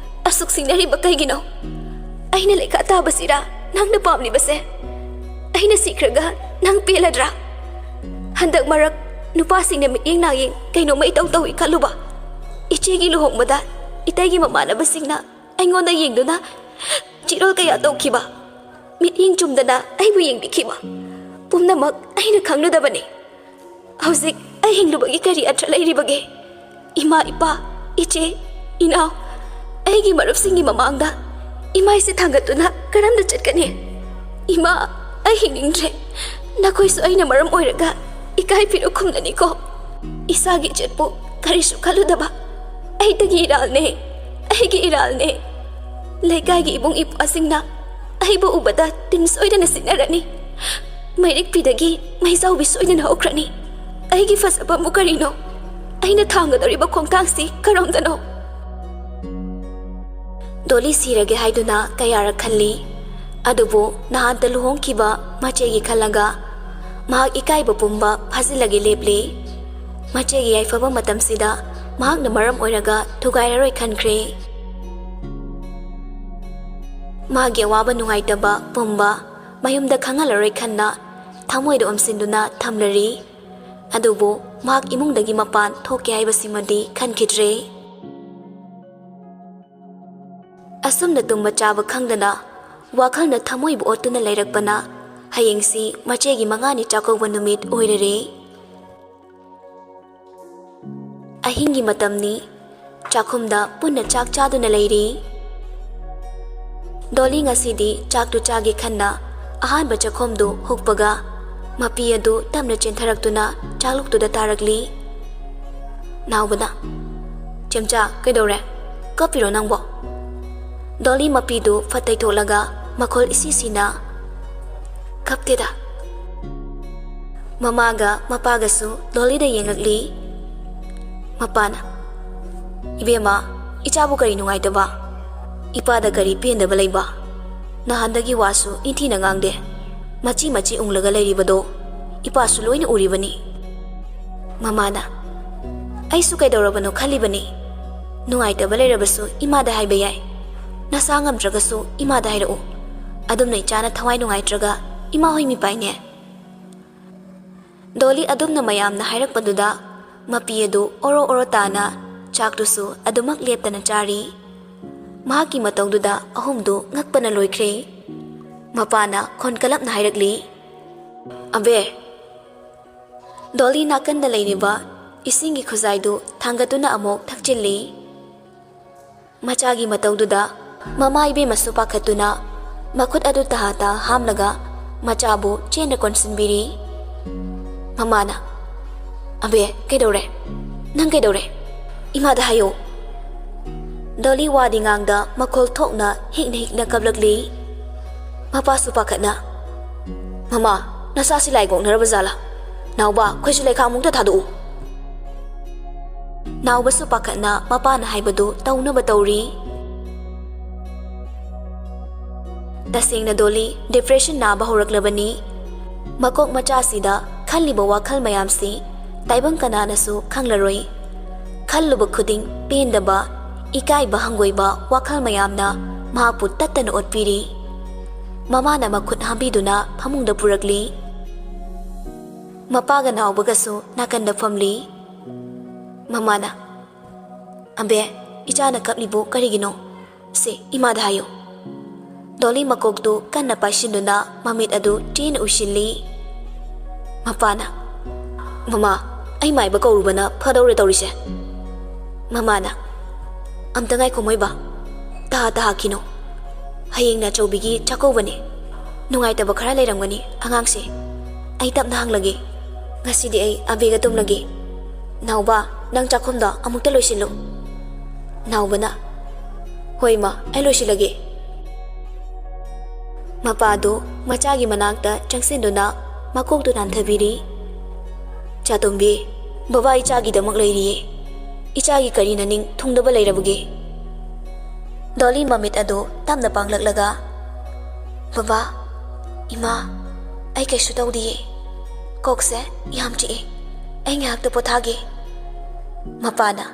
ꯑꯁꯨꯛ ꯁꯤꯡꯅꯔꯤꯕ ꯀꯩꯒꯤꯅꯣ? ꯑꯩꯅ ꯂꯩꯈꯥ ꯇꯥꯕꯁꯤꯔꯥ ꯅꯪꯅ ꯄꯥꯝꯂꯤꯕꯁꯦ? ꯑꯩꯅ ꯁꯤꯈ꯭ꯔꯒ ꯅꯪ ꯄꯦꯜꯂꯗ꯭ꯔꯥ? ꯍꯟꯗꯛ ꯃꯔꯛ ꯅꯨꯄꯥꯁꯤꯡꯅ ꯃꯤꯠꯌꯦꯡ ꯅꯥꯌꯦꯡ ꯀꯩꯅꯣꯝꯃ ꯏꯇꯧ ꯇꯧꯏ ꯈꯜꯂꯨꯕ꯫ ꯏꯆꯦꯒꯤ ꯂꯨꯍꯣꯡꯕꯗ ꯏꯇꯩꯒꯤ ꯃꯃꯥꯟꯅꯕꯁꯤꯡꯅ ꯑꯩꯉꯣꯟꯗ ꯌꯦꯡꯗꯨꯅ ꯆꯤꯔꯣꯜ ꯀꯌꯥ ꯇꯧꯈꯤꯕ, ꯃꯤꯠꯌꯦꯡ ꯆꯨꯝꯗꯅ ꯑꯩꯕꯨ ꯌꯦꯡꯕꯤꯈꯤꯕ, ꯄꯨꯝꯅꯃꯛ ꯑꯩꯅ ꯈꯪꯂꯨꯗꯕꯅꯤ꯫ ꯍꯧꯖꯤꯛ ꯑꯩ ꯍꯤꯡꯂꯨꯕꯒꯤ ꯀꯔꯤ ꯑꯔꯊ ꯂꯩꯔꯤꯕꯒꯦ? ꯏꯃꯥ, ꯏꯄꯥ, ꯏꯆꯦ, ꯏꯅꯥꯎ, ꯑꯩꯒꯤ ꯃꯔꯨꯞꯁꯤꯡꯒꯤ ꯃꯃꯥꯡꯗ ꯏꯃꯥꯏꯁꯦ ꯊꯥꯡꯒꯠꯇꯨꯅ ꯀꯔꯝꯅ ꯆꯠꯀꯅꯤ? ꯏꯃꯥ, ꯑꯩ ꯍꯤꯡꯅꯤꯡꯗ꯭ꯔꯦ꯫ ꯅꯈꯣꯏꯁꯨ ꯑꯩꯅ ꯃꯔꯝ ꯑꯣꯏꯔꯒ ꯏꯀꯥꯏ ꯐꯤꯔꯨꯛ ꯈꯨꯝꯂꯅꯤꯀꯣ꯫ ꯏꯁꯥꯒꯤ ꯏꯖꯠꯄꯨ ꯀꯔꯤꯁꯨ ꯈꯜꯂꯨꯗꯕ ꯑꯩꯇꯒꯤ ꯏꯔꯥꯜꯅꯦ, ꯑꯩꯒꯤ ꯏꯔꯥꯜꯅꯦ꯫ ꯂꯩꯀꯥꯏꯒꯤ ꯏꯕꯨꯡ ꯏꯄ꯭ꯋꯥꯁꯤꯡꯅ ꯑꯩꯕꯨ ꯎꯕꯗ ꯇꯤꯟ ꯁꯣꯏꯗꯅ ꯁꯤꯠꯅꯔꯅꯤ꯫ ꯃꯩꯔꯤꯛꯄꯤꯗꯒꯤ ꯃꯩꯖꯥꯎꯕꯤ ꯁꯣꯏꯗꯅ ꯍꯧꯈ꯭ꯔꯅꯤ꯫ ꯑꯩꯒꯤ ꯐꯖꯕꯕꯨ ꯀꯔꯤꯅꯣ? ꯑꯩꯅ ꯊꯥꯡꯒꯗꯧꯔꯤꯕ ꯈꯣꯡꯊꯥꯡꯁꯤ ꯀꯔꯣꯝꯗꯅꯣ?" ꯗꯣꯂꯤ ꯁꯤꯔꯒꯦ ꯍꯥꯏꯗꯨꯅ ꯀꯌꯥꯔꯛ ꯈꯜꯂꯤ꯫ ꯑꯗꯨꯕꯨ ꯅꯍꯥꯟꯇ ꯂꯨꯍꯣꯡꯈꯤꯕ ꯃꯆꯦꯒꯤ ꯈꯜꯂꯒ ꯃꯍꯥꯛ ꯏꯀꯥꯏꯕ ꯄꯨꯝꯕ ꯐꯥꯖꯤꯜꯂꯒ ꯂꯦꯞꯂꯤ꯫ ꯃꯆꯦꯒꯤ ꯌꯥꯏꯐꯕ ꯃꯇꯝꯁꯤꯗ ꯃꯍꯥꯛꯅ ꯃꯔꯝ ꯑꯣꯏꯔꯒ ꯊꯨꯒꯥꯏꯔꯔꯣꯏ ꯈꯟꯈ꯭ꯔꯦ꯫ ꯃꯥꯒꯤ ꯑꯋꯥꯕ ꯅꯨꯡꯉꯥꯏꯇꯕ ꯄꯨꯝꯕ ꯃꯌꯨꯝꯗ ꯈꯪꯍꯜꯂꯔꯣꯏ ꯈꯟꯅ ꯊꯃꯣꯏꯗ ꯑꯣꯝꯁꯤꯟꯗꯨꯅ ꯊꯝꯂꯔꯤ꯫ ꯑꯗꯨꯕꯨ ꯃꯍꯥꯛ ꯏꯃꯨꯡꯗꯒꯤ ꯃꯄꯥꯟ ꯊꯣꯛꯀꯦ ꯍꯥꯏꯕꯁꯤꯃꯗꯤ ꯈꯟꯈꯤꯗ꯭ꯔꯦ꯫ ꯑꯁꯨꯝꯅ ꯇꯨꯝꯕ ꯆꯥꯕ ꯈꯪꯗꯅ ꯋꯥꯈꯜꯅ ꯊꯃꯣꯏꯕꯨ ꯑꯣꯠꯇꯨꯅ ꯂꯩꯔꯛꯄꯅ ꯍꯌꯦꯡꯁꯤ ꯃꯆꯦꯒꯤ ꯃꯉꯥꯅꯤ ꯆꯥꯛꯀꯧꯕ ꯅꯨꯃꯤꯠ ꯑꯣꯏꯔꯔꯦ꯫ ꯑꯍꯤꯡꯒꯤ ꯃꯇꯝꯅꯤ꯫ ꯆꯥꯛꯈꯨꯝꯗ ꯄꯨꯟꯅ ꯆꯥꯛ ꯆꯥꯗꯨꯅ ꯂꯩꯔꯤ꯫ ꯗꯣꯂꯤ ꯉꯁꯤꯗꯤ ꯆꯥꯛꯇꯨ ꯆꯥꯒꯦ ꯈꯟꯅ ꯑꯍꯥꯟꯕ ꯆꯥꯛꯈꯣꯝꯗꯨ ꯍꯨꯛꯄꯒ ꯃꯄꯤ ꯑꯗꯨ ꯇꯞꯅ ꯆꯦꯟꯊꯔꯛꯇꯨꯅ ꯆꯥꯛꯂꯨꯛꯇꯨꯗ ꯇꯥꯔꯛꯂꯤ꯫ ꯅꯥꯎꯕꯅ, "ꯆꯦꯝꯆꯥ, ꯀꯩꯗꯧꯔꯦ? ꯀꯞꯄꯤꯔꯣ ꯅꯪꯕꯣ?" ꯗꯣꯂꯤ ꯃꯄꯤꯗꯨ ꯐꯠ ꯇꯩꯊꯣꯛꯂꯒ ꯃꯈꯣꯜ ꯏꯁꯤ ꯁꯤꯅ, "ꯀꯞꯇꯦꯗ꯫" ꯃꯃꯥꯒ ꯃꯄꯥꯒꯁꯨ ꯗꯣꯂꯤꯗ ꯌꯦꯡꯉꯛꯂꯤ꯫ ꯃꯄꯥꯅ, "ꯏꯕꯦꯝꯃ, ꯏꯆꯥꯕꯨ ꯀꯔꯤ ꯅꯨꯡꯉꯥꯏꯇꯕ? ꯏꯄꯥꯗ ꯀꯔꯤ ꯄꯦꯟꯗꯕ ꯂꯩꯕ? ꯅꯍꯥꯟꯗꯒꯤ ꯋꯥꯁꯨ ꯏꯟꯊꯤꯅ ꯉꯥꯡꯗꯦ꯫ ꯃꯆꯤ ꯃꯆꯤ ꯎꯪꯂꯒ ꯂꯩꯔꯤꯕꯗꯣ ꯏꯄꯥꯁꯨ ꯂꯣꯏꯅ ꯎꯔꯤꯕꯅꯤ꯫" ꯃꯃꯥꯅ, "ꯑꯩꯁꯨ ꯀꯩꯗꯧꯔꯕꯅꯣ ꯈꯜꯂꯤꯕꯅꯤ꯫ ꯅꯨꯡꯉꯥꯏꯇꯕ ꯂꯩꯔꯕꯁꯨ ꯏꯃꯥꯗ ꯍꯥꯏꯕ ꯌꯥꯏ꯫ ꯅꯁꯥ ꯉꯝꯗ꯭ꯔꯒꯁꯨ ꯏꯃꯥꯗ ꯍꯥꯏꯔꯛꯎ꯫ ꯑꯗꯨꯝꯅ ꯏꯆꯥꯅ ꯊꯋꯥꯏ ꯅꯨꯡꯉꯥꯏꯇ꯭ꯔꯒ ꯏꯃꯥ ꯍꯣꯏ ꯃꯤꯄꯥꯏꯅꯦ꯫" ꯗꯣꯂꯤ ꯑꯗꯨꯝꯅ ꯃꯌꯥꯝꯅ ꯍꯥꯏꯔꯛꯄꯗꯨꯗ ꯃꯄꯤ ꯑꯗꯨ ꯑꯣꯔꯣ ꯑꯣꯔꯣ ꯇꯥꯅ ꯆꯥꯛꯇꯨꯁꯨ ꯑꯗꯨꯃꯛ ꯂꯦꯞꯇꯅ ꯆꯥꯔꯤ꯫ ꯃꯍꯥꯛꯀꯤ ꯃꯇꯧꯗꯨꯗ ꯑꯍꯨꯝꯗꯨ ꯉꯛꯄꯅ ꯂꯣꯏꯈ꯭ꯔꯦ꯫ ꯃꯄꯥꯅ ꯈꯣꯟ ꯀꯂꯞꯅ ꯍꯥꯏꯔꯛꯂꯤ, "ꯑꯕꯦ!" ꯗꯣꯂꯤ ꯅꯥꯀꯟꯗ ꯂꯩꯔꯤꯕ ꯏꯁꯤꯡꯒꯤ ꯈꯨꯖꯥꯏꯗꯨ ꯊꯥꯡꯒꯠꯇꯨꯅ ꯑꯃꯨꯛ ꯊꯛꯆꯤꯜꯂꯤ꯫ ꯃꯆꯥꯒꯤ ꯃꯇꯧꯗꯨꯗ ꯃꯃꯥ ꯏꯕꯦꯝꯃꯁꯨ ꯄꯥꯈꯠꯇꯨꯅ ꯃꯈꯨꯠ ꯑꯗꯨ ꯇꯍꯥ ꯇꯍꯥ ꯍꯥꯝꯂꯒ ꯃꯆꯥꯕꯨ ꯆꯦꯟꯅ ꯀꯣꯟꯁꯤꯟꯕꯤꯔꯤ꯫ ꯃꯃꯥꯅ, "ꯑꯕꯦ, ꯀꯩꯗꯧꯔꯦ? ꯅꯪ ꯀꯩꯗꯧꯔꯦ? ꯏꯃꯥꯗ ꯍꯥꯏꯌꯣ꯫" ꯗꯣꯂꯤ ꯋꯥꯗꯤ ꯉꯥꯡꯗ ꯃꯈꯣꯜ ꯊꯣꯛꯅ ꯍꯤꯛꯅ ꯍꯤꯛꯅ ꯀꯞꯂꯛꯂꯤ꯫ ꯃꯄꯥꯁꯨ ꯄꯥꯈꯠꯅ, "ꯃꯃꯥ, ꯅꯁꯥꯁꯤ ꯂꯥꯏꯒꯣꯛꯅꯔꯕ ꯖꯥꯠꯂꯥ? ꯅꯥꯎꯕ, ꯑꯩꯈꯣꯏꯁꯨ ꯂꯩꯈꯥꯝ ꯑꯃꯨꯛꯇ ꯊꯥꯗꯣꯛꯎ꯫" ꯅꯥꯎꯕꯁꯨ ꯄꯥꯈꯠꯅ ꯃꯄꯥꯅ ꯍꯥꯏꯕꯗꯨ ꯇꯧꯅꯕ ꯇꯧꯔꯤ꯫ ꯇꯁꯦꯡꯅ ꯗꯣꯂꯤ depression ꯅꯥꯕ ꯍꯧꯔꯛꯂꯕꯅꯤ꯫ ꯃꯀꯣꯛ ꯃꯆꯥꯁꯤꯗ ꯈꯜꯂꯤꯕ ꯋꯥꯈꯜ ꯃꯌꯥꯝꯁꯤ ꯇꯥꯏꯕꯪ ꯀꯅꯥꯅꯁꯨ ꯈꯪꯂꯔꯣꯏ꯫ ꯈꯜꯂꯨꯕ ꯈꯨꯗꯤꯡ ꯄꯦꯟꯗꯕ, ꯏꯀꯥꯏꯕ ꯍꯪꯒꯣꯏꯕ ꯋꯥꯈꯜ ꯃꯌꯥꯝꯅ ꯃꯍꯥꯛꯄꯨ ꯇꯠꯇꯅ ꯑꯣꯠꯄꯤꯔꯤ꯫ ꯃꯃꯥꯅ ꯃꯈꯨꯠ ꯍꯥꯝꯕꯤꯗꯨꯅ ꯐꯃꯨꯡꯗ ꯄꯨꯔꯛꯂꯤ꯫ ꯃꯄꯥꯒ ꯅꯥꯎꯕꯒꯁꯨ ꯅꯥꯀꯟꯗ ꯐꯝꯂꯤ꯫ ꯃꯃꯥꯅ, "ꯑꯝꯕꯦ, ꯏꯆꯥꯅ ꯀꯞꯂꯤꯕꯨ ꯀꯔꯤꯒꯤꯅꯣ? ꯁꯦ, ꯏꯃꯥꯗ ꯍꯥꯏꯌꯨ꯫" ꯗꯣꯂꯤ ꯃꯀꯣꯛꯇꯨ ꯀꯟꯅ ꯄꯥꯏꯁꯤꯟꯗꯨꯅ ꯃꯃꯤꯠ ꯑꯗꯨ ꯇꯦꯟꯅ ꯎꯏꯁꯤꯜꯂꯤ꯫ ꯃꯄꯥꯅ, "ꯃꯃꯥ, ꯑꯩ ꯃꯥꯏꯕ ꯀꯧꯔꯨꯕꯅ ꯐꯗꯧꯔꯦ ꯇꯧꯔꯤꯁꯦ꯫" ꯃꯃꯥꯅ, "ꯑꯝꯇ ꯉꯥꯏꯈꯣ ꯃꯣꯏꯕ, ꯇꯍꯥ ꯇꯍꯥꯈꯤꯅꯣ꯫ ꯍꯌꯦꯡꯅ ꯑꯆꯧꯕꯤꯒꯤ ꯆꯥꯛꯀꯧꯕꯅꯦ꯫ ꯅꯨꯡꯉꯥꯏꯇꯕ ꯈꯔ ꯂꯩꯔꯝꯒꯅꯤ ꯑꯉꯥꯡꯁꯦ꯫ ꯑꯩ ꯇꯞꯅ ꯍꯪꯂꯒꯦ꯫ ꯉꯁꯤꯗꯤ ꯑꯩ ꯑꯕꯦꯒ ꯇꯨꯝꯂꯒꯦ꯫ ꯅꯥꯎꯕ, ꯅꯪ ꯆꯥꯛꯈꯨꯝꯗꯣ ꯑꯃꯨꯛꯇ ꯂꯣꯏꯁꯤꯜꯂꯨ꯫" ꯅꯥꯎꯕꯅ, "ꯍꯣꯏ ꯏꯃꯥ, ꯑꯩ ꯂꯣꯏꯁꯤꯜꯂꯒꯦ꯫" ꯃꯄꯥꯗꯨ ꯃꯆꯥꯒꯤ ꯃꯅꯥꯛꯇ ꯆꯪꯁꯤꯟꯗꯨꯅ ꯃꯀꯣꯛꯇꯨ ꯅꯥꯟꯊꯕꯤꯔꯤ꯫ "ꯆꯥꯇꯣꯝꯕꯤ, ꯕꯕꯥ ꯏꯆꯥꯒꯤꯗꯃꯛ ꯂꯩꯔꯤꯌꯦ꯫ ꯏꯆꯥꯒꯤ ꯀꯔꯤꯅ ꯅꯤꯡ ꯊꯨꯡꯗꯕ ꯂꯩꯔꯕꯒꯦ?" ꯗꯣꯂꯤ ꯃꯃꯤꯠ ꯑꯗꯨ ꯇꯞꯅ ꯄꯥꯡꯂꯛꯂꯒ, "ꯕꯕꯥ, ꯏꯃꯥ, ꯑꯩ ꯀꯩꯁꯨ ꯇꯧꯗꯤꯌꯦ꯫ ꯀꯣꯛꯁꯦ ꯌꯥꯝ ꯆꯤꯛꯑꯦ꯫ ꯑꯩ ꯉꯥꯏꯍꯥꯛꯇ ꯄꯣꯊꯥꯒꯦ꯫" ꯃꯄꯥꯅ,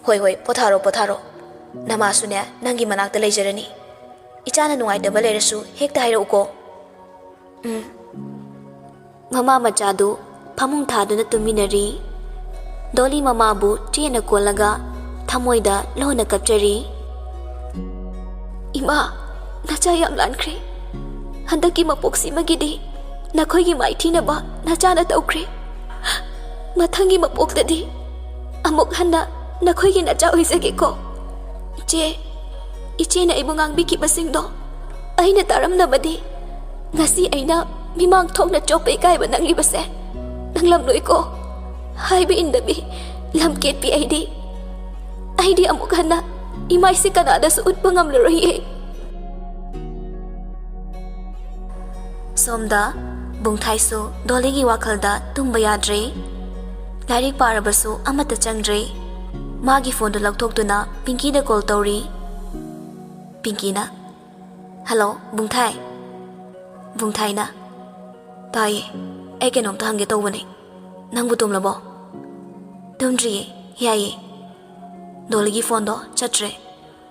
"ꯍꯣꯏ, ꯍꯣꯏ, ꯄꯣꯊꯥꯔꯣ, ꯄꯣꯊꯥꯔꯣ꯫ ꯅꯃꯥꯁꯨꯅꯦ ꯅꯪꯒꯤ ꯃꯅꯥꯛꯇ ꯂꯩꯖꯔꯅꯤ꯫ ꯏꯆꯥꯅ ꯅꯨꯡꯉꯥꯏꯇꯕ ꯂꯩꯔꯁꯨ ꯍꯦꯛꯇ ꯍꯥꯏꯔꯛꯎꯀꯣ꯫" ꯎꯝ꯫ ꯃꯃꯥ ꯃꯆꯥꯗꯨ ꯐꯃꯨꯡ ꯊꯥꯗꯨꯅ ꯇꯨꯝꯃꯤꯟꯅꯔꯤ꯫ ꯗꯣꯂꯤ ꯃꯃꯥꯕꯨ ꯆꯦꯠꯅ ꯀꯣꯜꯂꯒ ꯊꯃꯣꯏꯗ ꯂꯣꯟꯅ ꯀꯞꯆꯔꯤ꯫ "ꯏꯃꯥ, ꯅꯆꯥ ꯌꯥꯝ ꯂꯥꯟꯈ꯭ꯔꯦ꯫ ꯍꯟꯗꯛꯀꯤ ꯃꯄꯣꯛꯁꯤꯃꯒꯤꯗꯤ ꯅꯈꯣꯏꯒꯤ ꯃꯥꯏꯊꯤꯅꯕ ꯅꯆꯥꯅ ꯇꯧꯈ꯭ꯔꯦ꯫ ꯃꯊꯪꯒꯤ ꯃꯄꯣꯛꯇꯗꯤ ꯑꯃꯨꯛ ꯍꯟꯅ ꯅꯈꯣꯏꯒꯤ ꯅꯆꯥ ꯑꯣꯏꯖꯒꯦꯀꯣ꯫ ꯏꯆꯦ, ꯏꯆꯦꯅ ꯑꯩꯕꯨ ꯉꯥꯡꯕꯤꯈꯤꯕꯁꯤꯡꯗꯣ ꯑꯩꯅ ꯇꯥꯔꯝꯗꯕꯗꯤ ꯉꯁꯤ ꯑꯩꯅ ꯃꯤꯃꯥꯡ ꯊꯣꯛꯅ ꯆꯣꯞꯄ ꯏꯀꯥꯏꯕ ꯅꯪꯂꯤꯕꯁꯦ ꯅꯪꯂꯝꯂꯣꯏꯀꯣ꯫ ꯍꯥꯏꯕ ꯏꯟꯗꯕꯤ ꯂꯝꯀꯦꯠꯄꯤ ꯑꯩꯗꯤ, ꯑꯩꯗꯤ ꯑꯃꯨꯛ ꯍꯟꯅ ꯏꯃꯥꯏꯁꯦ ꯀꯅꯥꯗꯁꯨ ꯎꯠꯄ ꯉꯝꯂꯔꯣꯏꯌꯦ꯫" ꯁꯣꯝꯗ ꯕꯨꯡꯊꯥꯏꯁꯨ ꯗꯣꯂꯤꯒꯤ ꯋꯥꯈꯜꯗ ꯇꯨꯝꯕ ꯌꯥꯗ꯭ꯔꯦ꯫ ꯂꯥꯏꯔꯤꯛ ꯄꯥꯔꯕꯁꯨ ꯑꯃꯠꯇ ꯆꯪꯗ꯭ꯔꯦ꯫ ꯃꯥꯒꯤ ꯐꯣꯟꯗꯨ ꯂꯧꯊꯣꯛꯇꯨꯅ ꯄꯤꯡꯀꯤꯗ ꯀꯣꯜ ꯇꯧꯔꯤ꯫ ꯄꯤꯡꯀꯤꯅ, ꯍꯜꯂꯣ, ꯕꯨꯡꯊꯥꯏ꯫ ꯕꯨꯡꯊꯥꯏꯅ? ꯇꯥꯏꯌꯦ꯫ ꯑꯩ ꯀꯩꯅꯣꯝꯇ ꯍꯪꯒꯦ ꯇꯧꯕꯅꯦ꯫ ꯅꯪꯕꯨ ꯇꯨꯝꯂꯕꯣ? ꯇꯨꯝꯗ꯭ꯔꯤꯌꯦ꯫ ꯌꯥꯏꯌꯦ꯫ ꯗꯣꯂꯤꯒꯤ ꯐꯣꯟꯗꯣ ꯆꯠꯇ꯭ꯔꯦ꯫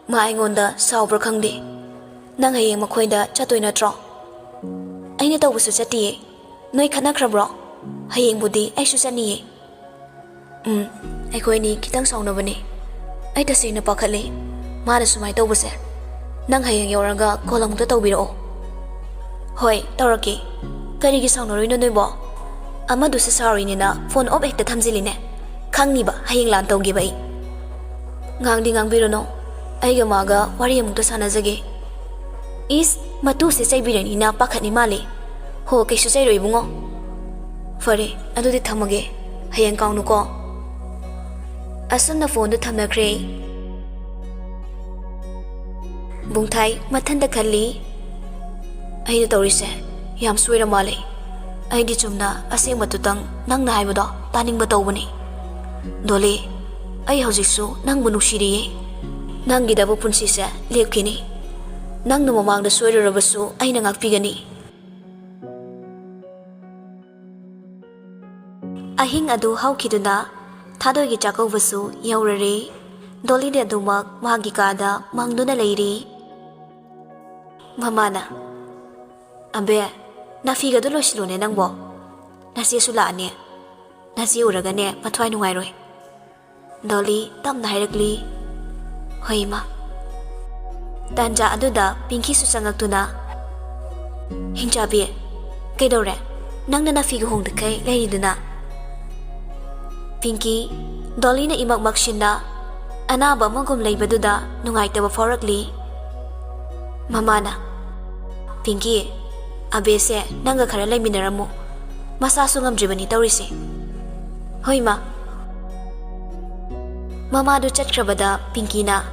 ꯃꯥ ꯑꯩꯉꯣꯟꯗ ꯁꯥꯎꯕ꯭ꯔꯥ ꯈꯪꯗꯦ꯫ ꯅꯪ ꯍꯌꯦꯡ ꯃꯈꯣꯏꯗ ꯆꯠꯇꯣꯏ ꯅꯠꯇ꯭ꯔꯣ? ꯑꯩꯅ ꯇꯧꯕꯁꯨ ꯆꯠꯇꯤꯌꯦ꯫ ꯅꯣꯏ ꯈꯠꯅꯈ꯭ꯔꯕ꯭ꯔꯣ? ꯍꯌꯦꯡꯕꯨꯗꯤ ꯑꯩꯁꯨ ꯆꯠꯅꯤꯌꯦ꯫ ꯎꯝ, ꯑꯩꯈꯣꯏꯅꯤ ꯈꯤꯇꯪ ꯁꯥꯎꯅꯕꯅꯦ꯫ ꯑꯩ ꯇꯁꯦꯡꯅ ꯄꯥꯈꯠꯂꯦ, ꯃꯥꯅ ꯁꯨꯃꯥꯏꯅ ꯇꯧꯕꯁꯦ꯫ ꯅꯪ ꯍꯌꯦꯡ ꯌꯧꯔꯒ ꯀꯣꯜ ꯑꯃꯨꯛꯇ ꯇꯧꯕꯤꯔꯛꯑꯣ꯫ ꯍꯣꯏ, ꯇꯧꯔꯛꯀꯦ꯫ ꯀꯔꯤꯒꯤ ꯁꯥꯎꯅꯔꯨꯏꯅꯣ ꯅꯣꯏꯕꯣ? ꯑꯃꯗꯨꯁꯨ ꯁꯥꯎꯔꯤꯅꯤꯅ ꯐꯣꯟ ꯑꯣꯐ ꯍꯦꯛꯇ ꯊꯝꯖꯤꯜꯂꯤꯅꯦ꯫ ꯈꯪꯅꯤꯕ, ꯍꯌꯦꯡ ꯂꯥꯟ ꯇꯧꯒꯦꯕ ꯑꯩ꯫ ꯉꯥꯡꯗꯤ ꯉꯥꯡꯕꯤꯔꯨꯅꯨ, ꯑꯩꯒ ꯃꯥꯒ ꯋꯥꯔꯤ ꯑꯃꯨꯛꯇ ꯁꯥꯟꯅꯖꯒꯦ꯫ ꯏꯁ, ꯃꯇꯨꯁꯦ ꯆꯩꯕꯤꯔꯅꯤꯅ ꯄꯥꯈꯠꯂꯤ ꯃꯥꯜꯂꯦ꯫ ꯍꯣ, ꯀꯩꯁꯨ ꯆꯩꯔꯣꯏ ꯏꯕꯨꯡꯉꯣ꯫ ꯐꯔꯦ, ꯑꯗꯨꯗꯤ ꯊꯝꯃꯒꯦ꯫ ꯍꯌꯦꯡ ꯀꯥꯎꯅꯨꯀꯣ꯫ ꯑꯁꯨꯝꯅ ꯐꯣꯟꯗꯨ ꯊꯝꯅꯈ꯭ꯔꯦ꯫ ꯕꯨꯡꯊꯥꯏ ꯃꯊꯟꯇ ꯈꯜꯂꯤ, "ꯑꯩꯅ ꯇꯧꯔꯤꯁꯦ ꯌꯥꯝ ꯁꯣꯏꯔ ꯃꯥꯜꯂꯦ꯫ ꯑꯩꯗꯤ ꯆꯨꯝꯅ ꯑꯁꯦꯡꯕꯗꯨꯇꯪ ꯅꯪꯅ ꯍꯥꯏꯕꯗꯣ ꯇꯥꯅꯤꯡꯕ ꯇꯧꯕꯅꯤ꯫ ꯗꯣꯂꯤ, ꯑꯩ ꯍꯧꯖꯤꯛꯁꯨ ꯅꯪꯕꯨ ꯅꯨꯡꯁꯤꯔꯤꯌꯦ꯫ ꯅꯪꯒꯤꯗꯕꯨ ꯄꯨꯟꯁꯤꯁꯦ ꯂꯦꯞꯈꯤꯅꯤ꯫ ꯅꯪꯅ ꯃꯃꯥꯡꯗ ꯁꯣꯏꯔꯨꯔꯕꯁꯨ ꯑꯩꯅ ꯉꯥꯛꯄꯤꯒꯅꯤ꯫" ꯑꯍꯤꯡ ꯑꯗꯨ ꯍꯧꯈꯤꯗꯨꯅ ꯊꯥꯗꯣꯏꯒꯤ ꯆꯥꯛꯀꯧꯕꯁꯨ ꯌꯧꯔꯔꯦ꯫ ꯗꯣꯂꯤꯗꯤ ꯑꯗꯨꯃꯛ ꯃꯥꯒꯤ ꯀꯥꯗ ꯃꯪꯗꯨꯅ ꯂꯩꯔꯤ꯫ ꯃꯃꯥꯅ, "ꯑꯕꯦ, ꯅꯥꯐꯤꯒꯗꯨ ꯂꯣꯏꯁꯤꯜꯂꯨꯅꯦ ꯅꯪꯕꯣ꯫ ꯅꯆꯦꯁꯨ ꯂꯥꯛꯑꯅꯤ꯫ ꯅꯆꯦ ꯎꯔꯒꯅꯦ ꯃꯊ꯭ꯋꯥꯏ ꯅꯨꯡꯉꯥꯏꯔꯣꯏ꯫" ꯗꯣꯂꯤ ꯇꯞꯅ ꯍꯥꯏꯔꯛꯂꯤ, "ꯍꯣꯏ, ꯏꯃꯥ꯫" ꯇꯥꯟꯖꯥ ꯑꯗꯨꯗ ꯄꯤꯡꯀꯤꯁꯨ ꯆꯪꯉꯛꯇꯨꯅ, "ꯍꯤꯡꯆꯥꯕꯤ, ꯀꯩꯗꯧꯔꯦ? ꯅꯪꯅ ꯅꯥꯐꯤꯒ ꯍꯣꯡꯗꯈꯩ ꯂꯩꯔꯤꯗꯨꯅ?" ꯄꯤꯡꯀꯤ, ꯗꯣꯂꯤꯅ ꯏꯃꯛ ꯃꯛꯁꯤꯟꯅ ꯑꯅꯥꯕ ꯑꯃꯒꯨꯝ ꯂꯩꯕꯗꯨꯗ ꯅꯨꯡꯉꯥꯏꯇꯕ ꯐꯥꯎꯔꯛꯂꯤ꯫ ꯃꯃꯥꯅ, "ꯄꯤꯡꯀꯤ, ꯑꯕꯦꯁꯦ ꯅꯪꯒ ꯈꯔ ꯂꯩꯃꯤꯟꯅꯔꯝꯃꯨ꯫ ꯃꯁꯥꯁꯨ ꯉꯝꯗ꯭ꯔꯤꯕꯅꯤ ꯇꯧꯔꯤꯁꯦ꯫" "ꯍꯣꯏ, ꯏꯃꯥ꯫" ꯃꯃꯥꯗꯨ ꯆꯠꯈ꯭ꯔꯕꯗ ꯄꯤꯡꯀꯤꯅ,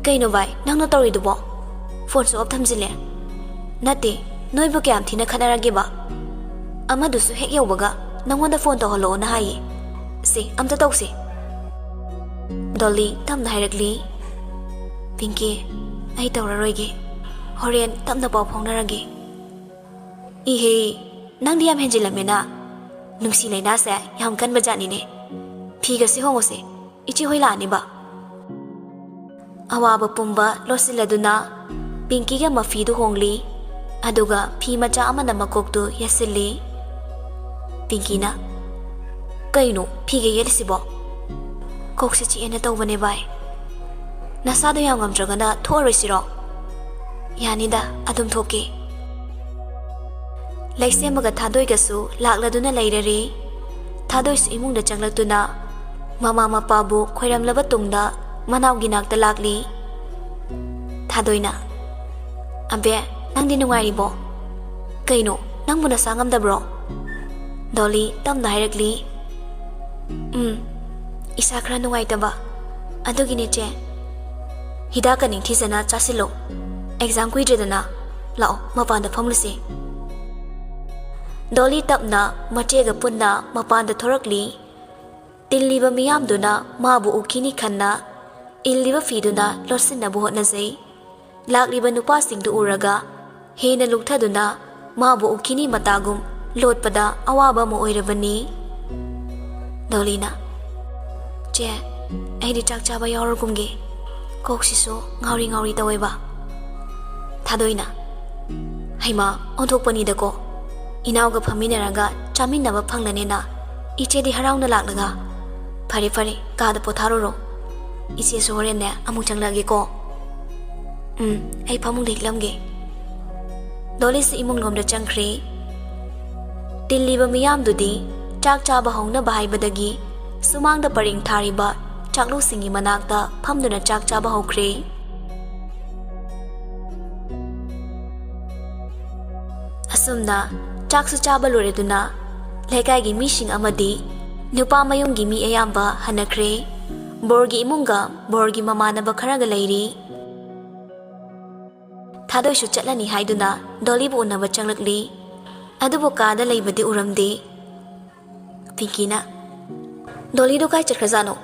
"ꯀꯩꯅꯣ ꯚꯥꯏ, ꯅꯪꯅ ꯇꯧꯔꯤꯗꯨꯕꯣ? ꯐꯣꯟꯁꯨ ꯑꯣꯐ ꯊꯝꯖꯤꯜꯂꯦ꯫" "ꯅꯠꯇꯦ, ꯅꯣꯏꯕꯨ ꯀꯌꯥꯝ ꯊꯤꯅ ꯈꯠꯅꯔꯒꯦꯕ? ꯑꯃꯗꯨꯁꯨ ꯍꯦꯛ ꯌꯧꯕꯒ ꯅꯪꯉꯣꯟꯗ ꯐꯣꯟ ꯇꯧꯍꯜꯂꯛꯑꯣꯅ ꯍꯥꯏꯌꯦ꯫ ꯁꯦ, ꯑꯝꯇ ꯇꯧꯁꯦ꯫" ꯗꯣꯂꯤ ꯇꯞꯅ ꯍꯥꯏꯔꯛꯂꯤ, "ꯄꯤꯡꯀꯤ, ꯑꯩ ꯇꯧꯔꯔꯣꯏꯒꯦ꯫ ꯍꯣꯔꯦꯟ ꯇꯞꯅ ꯄꯥꯎ ꯐꯥꯎꯅꯔꯒꯦ꯫ ꯏꯍꯦ, ꯅꯪꯗꯤ ꯌꯥꯝ ꯍꯦꯟꯖꯤꯜꯂꯝꯃꯦꯅ꯫ ꯅꯨꯡꯁꯤ ꯂꯩꯅꯥꯁꯦ ꯌꯥꯝ ꯀꯟꯕ ꯖꯥꯠꯅꯤꯅꯦ꯫ ꯐꯤꯒꯁꯦ ꯍꯣꯡꯉꯨꯁꯦ, ꯏꯆꯦ ꯍꯣꯏ ꯂꯥꯛꯑꯅꯤꯕ꯫ ꯑꯋꯥꯕ ꯄꯨꯝꯕ ꯂꯣꯠꯁꯤꯜꯂꯗꯨꯅ ꯄꯤꯡꯀꯤꯒ ꯃꯐꯤꯗꯨ ꯍꯣꯡꯂꯤ꯫ ꯑꯗꯨꯒ ꯐꯤ ꯃꯆꯥ ꯑꯃꯅ ꯃꯀꯣꯛꯇꯨ ꯌꯦꯠꯁꯤꯜꯂꯤ꯫ ꯄꯤꯡꯀꯤꯅ, "ꯀꯩꯅꯣ ꯐꯤꯒ ꯌꯦꯠꯂꯤꯁꯤꯕꯣ?" "ꯀꯣꯛꯁꯦ ꯆꯤꯛꯑꯦꯅ ꯇꯧꯕꯅꯦ ꯚꯥꯏ꯫ ꯅꯁꯥꯗꯣ ꯌꯥꯝ ꯉꯝꯗ꯭ꯔꯒꯅ ꯊꯣꯛꯑꯔꯣꯏꯁꯤꯔꯣ?" "ꯌꯥꯅꯤꯗ, ꯑꯗꯨꯝ ꯊꯣꯛꯀꯦ꯫" ꯂꯩꯁꯦꯝꯕꯒ ꯊꯥꯗꯣꯏꯒꯁꯨ ꯂꯥꯛꯂꯗꯨꯅ ꯂꯩꯔꯔꯦ꯫ ꯊꯥꯗꯣꯏꯁꯨ ꯏꯃꯨꯡꯗ ꯆꯪꯂꯛꯇꯨꯅ ꯃꯃꯥ ꯃꯄꯥꯕꯨ ꯈꯣꯏꯔꯝꯂꯕ ꯇꯨꯡꯗ ꯃꯅꯥꯎꯒꯤ ꯅꯥꯛꯇ ꯂꯥꯛꯂꯤ꯫ ꯊꯥꯗꯣꯏꯅ, "ꯑꯕꯦ, ꯅꯪꯗꯤ ꯅꯨꯡꯉꯥꯏꯔꯤꯕꯣ? ꯀꯩꯅꯣ, ꯅꯪꯕꯨ ꯅꯁꯥ ꯉꯝꯗꯕ꯭ꯔꯣ?" ꯗꯣꯂꯤ ꯇꯞꯅ ꯍꯥꯏꯔꯛꯂꯤ꯫ "ꯎꯝ, ꯏꯁꯥ ꯈꯔ ꯅꯨꯡꯉꯥꯏꯇꯕ꯫ ꯑꯗꯨꯒꯤꯅꯦ ꯆꯦ꯫ ꯍꯤꯗꯥꯛꯀ ꯅꯤꯡꯊꯤꯖꯅ ꯆꯥꯁꯤꯜꯂꯣ꯫ ꯑꯦꯛꯖꯥꯝ ꯀꯨꯏꯗ꯭ꯔꯦꯗꯅ꯫ ꯂꯥꯛꯑꯣ, ꯃꯄꯥꯟꯗ ꯐꯝꯂꯨꯁꯦ꯫" ꯗꯣꯂꯤ ꯇꯞꯅ ꯃꯆꯦꯒ ꯄꯨꯟꯅ ꯃꯄꯥꯟꯗ ꯊꯣꯔꯛꯂꯤ꯫ ꯇꯤꯜꯂꯤꯕ ꯃꯤꯌꯥꯝꯗꯨꯅ ꯃꯥꯕꯨ ꯎꯈꯤꯅꯤ ꯈꯟꯅ ꯏꯜꯂꯤꯕ ꯐꯤꯗꯨꯅ ꯂꯣꯠꯁꯤꯟꯅꯕ ꯍꯣꯠꯅꯖꯩ꯫ ꯂꯥꯛꯂꯤꯕ ꯅꯨꯄꯥꯁꯤꯡꯗꯨ ꯎꯔꯒ ꯍꯦꯟꯅ ꯂꯨꯛꯊꯗꯨꯅ ꯃꯥꯕꯨ ꯎꯈꯤꯅꯤ ꯃꯇꯥꯒꯨꯝ ꯂꯣꯠꯄꯗ ꯑꯋꯥꯕ ꯑꯃ ꯑꯣꯏꯔꯕꯅꯤ꯫ ꯗꯣꯂꯤꯅ, "ꯆꯦ, ꯑꯩꯗꯤ ꯆꯥꯛ ꯆꯥꯕ ꯌꯥꯎꯔꯒꯨꯝꯒꯦ꯫ ꯀꯣꯛꯁꯤꯁꯨ ꯉꯥꯎꯔꯤ ꯉꯥꯎꯔꯤ ꯇꯧꯋꯦꯕ꯫" ꯊꯥꯗꯣꯏꯅ, "ꯍꯩꯃꯥ, ꯑꯣꯟꯊꯣꯛꯄꯅꯤꯗꯀꯣ꯫ ꯏꯅꯥꯎꯒ ꯐꯝꯃꯤꯟꯅꯔꯒ ꯆꯥꯃꯤꯟꯅꯕ ꯐꯪꯂꯅꯦꯅ ꯏꯆꯦꯗꯤ ꯍꯔꯥꯎꯅ ꯂꯥꯛꯂꯒ꯫ ꯐꯔꯦ ꯐꯔꯦ, ꯀꯥꯗ ꯄꯣꯊꯥꯔꯨꯔꯣ꯫ ꯏꯆꯦꯁꯨ ꯍꯣꯔꯦꯟꯅꯦ ꯑꯃꯨꯛ ꯆꯪꯂꯛꯑꯒꯦꯀꯣ꯫" "ꯎꯝ, ꯑꯩ ꯐꯃꯨꯡꯗ ꯍꯤꯞꯂꯝꯒꯦ꯫" ꯗꯣꯂꯤꯁꯨ ꯏꯃꯨꯡꯂꯣꯝꯗ ꯆꯪꯈ꯭ꯔꯦ꯫ ꯇꯤꯜꯂꯤꯕ ꯃꯤꯌꯥꯝꯗꯨꯗꯤ ꯆꯥꯛ ꯆꯥꯕ ꯍꯧꯅꯕ ꯍꯥꯏꯕꯗꯒꯤ ꯁꯨꯃꯥꯡꯗ ꯄꯔꯦꯡ ꯊꯥꯔꯤꯕ ꯆꯥꯛꯂꯨꯁꯤꯡꯒꯤ ꯃꯅꯥꯛꯇ ꯐꯝꯗꯨꯅ ꯆꯥꯛ ꯆꯥꯕ ꯍꯧꯈ꯭ꯔꯦ꯫ ꯑꯁꯨꯝꯅ ꯆꯥꯛꯁꯨ ꯆꯥꯕ ꯂꯣꯏꯔꯗꯨꯅ ꯂꯩꯀꯥꯏꯒꯤ ꯃꯤꯁꯤꯡ ꯑꯃꯗꯤ ꯅꯨꯄꯥ ꯃꯌꯨꯝꯒꯤ ꯃꯤ ꯑꯌꯥꯝꯕ ꯍꯟꯅꯈ꯭ꯔꯦ꯫ ꯕꯣꯔꯒꯤ ꯏꯃꯨꯡꯒ ꯕꯣꯔꯒꯤ ꯃꯃꯥꯟꯅꯕ ꯈꯔꯒ ꯂꯩꯔꯤ꯫ ꯊꯥꯗꯣꯏꯁꯨ ꯆꯠꯂꯅꯤ ꯍꯥꯏꯗꯨꯅ ꯗꯣꯂꯤꯕꯨ ꯎꯅꯕ ꯆꯪꯂꯛꯂꯤ꯫ ꯑꯗꯨꯕꯨ ꯀꯥꯗ ꯂꯩꯕꯗꯤ ꯎꯔꯝꯗꯦ꯫ ꯄꯤꯡꯀꯤꯅ, "ꯗꯣꯂꯤꯗꯣ ꯀꯥꯏ ꯆꯠꯈ꯭ꯔꯖꯥꯠꯅꯣ?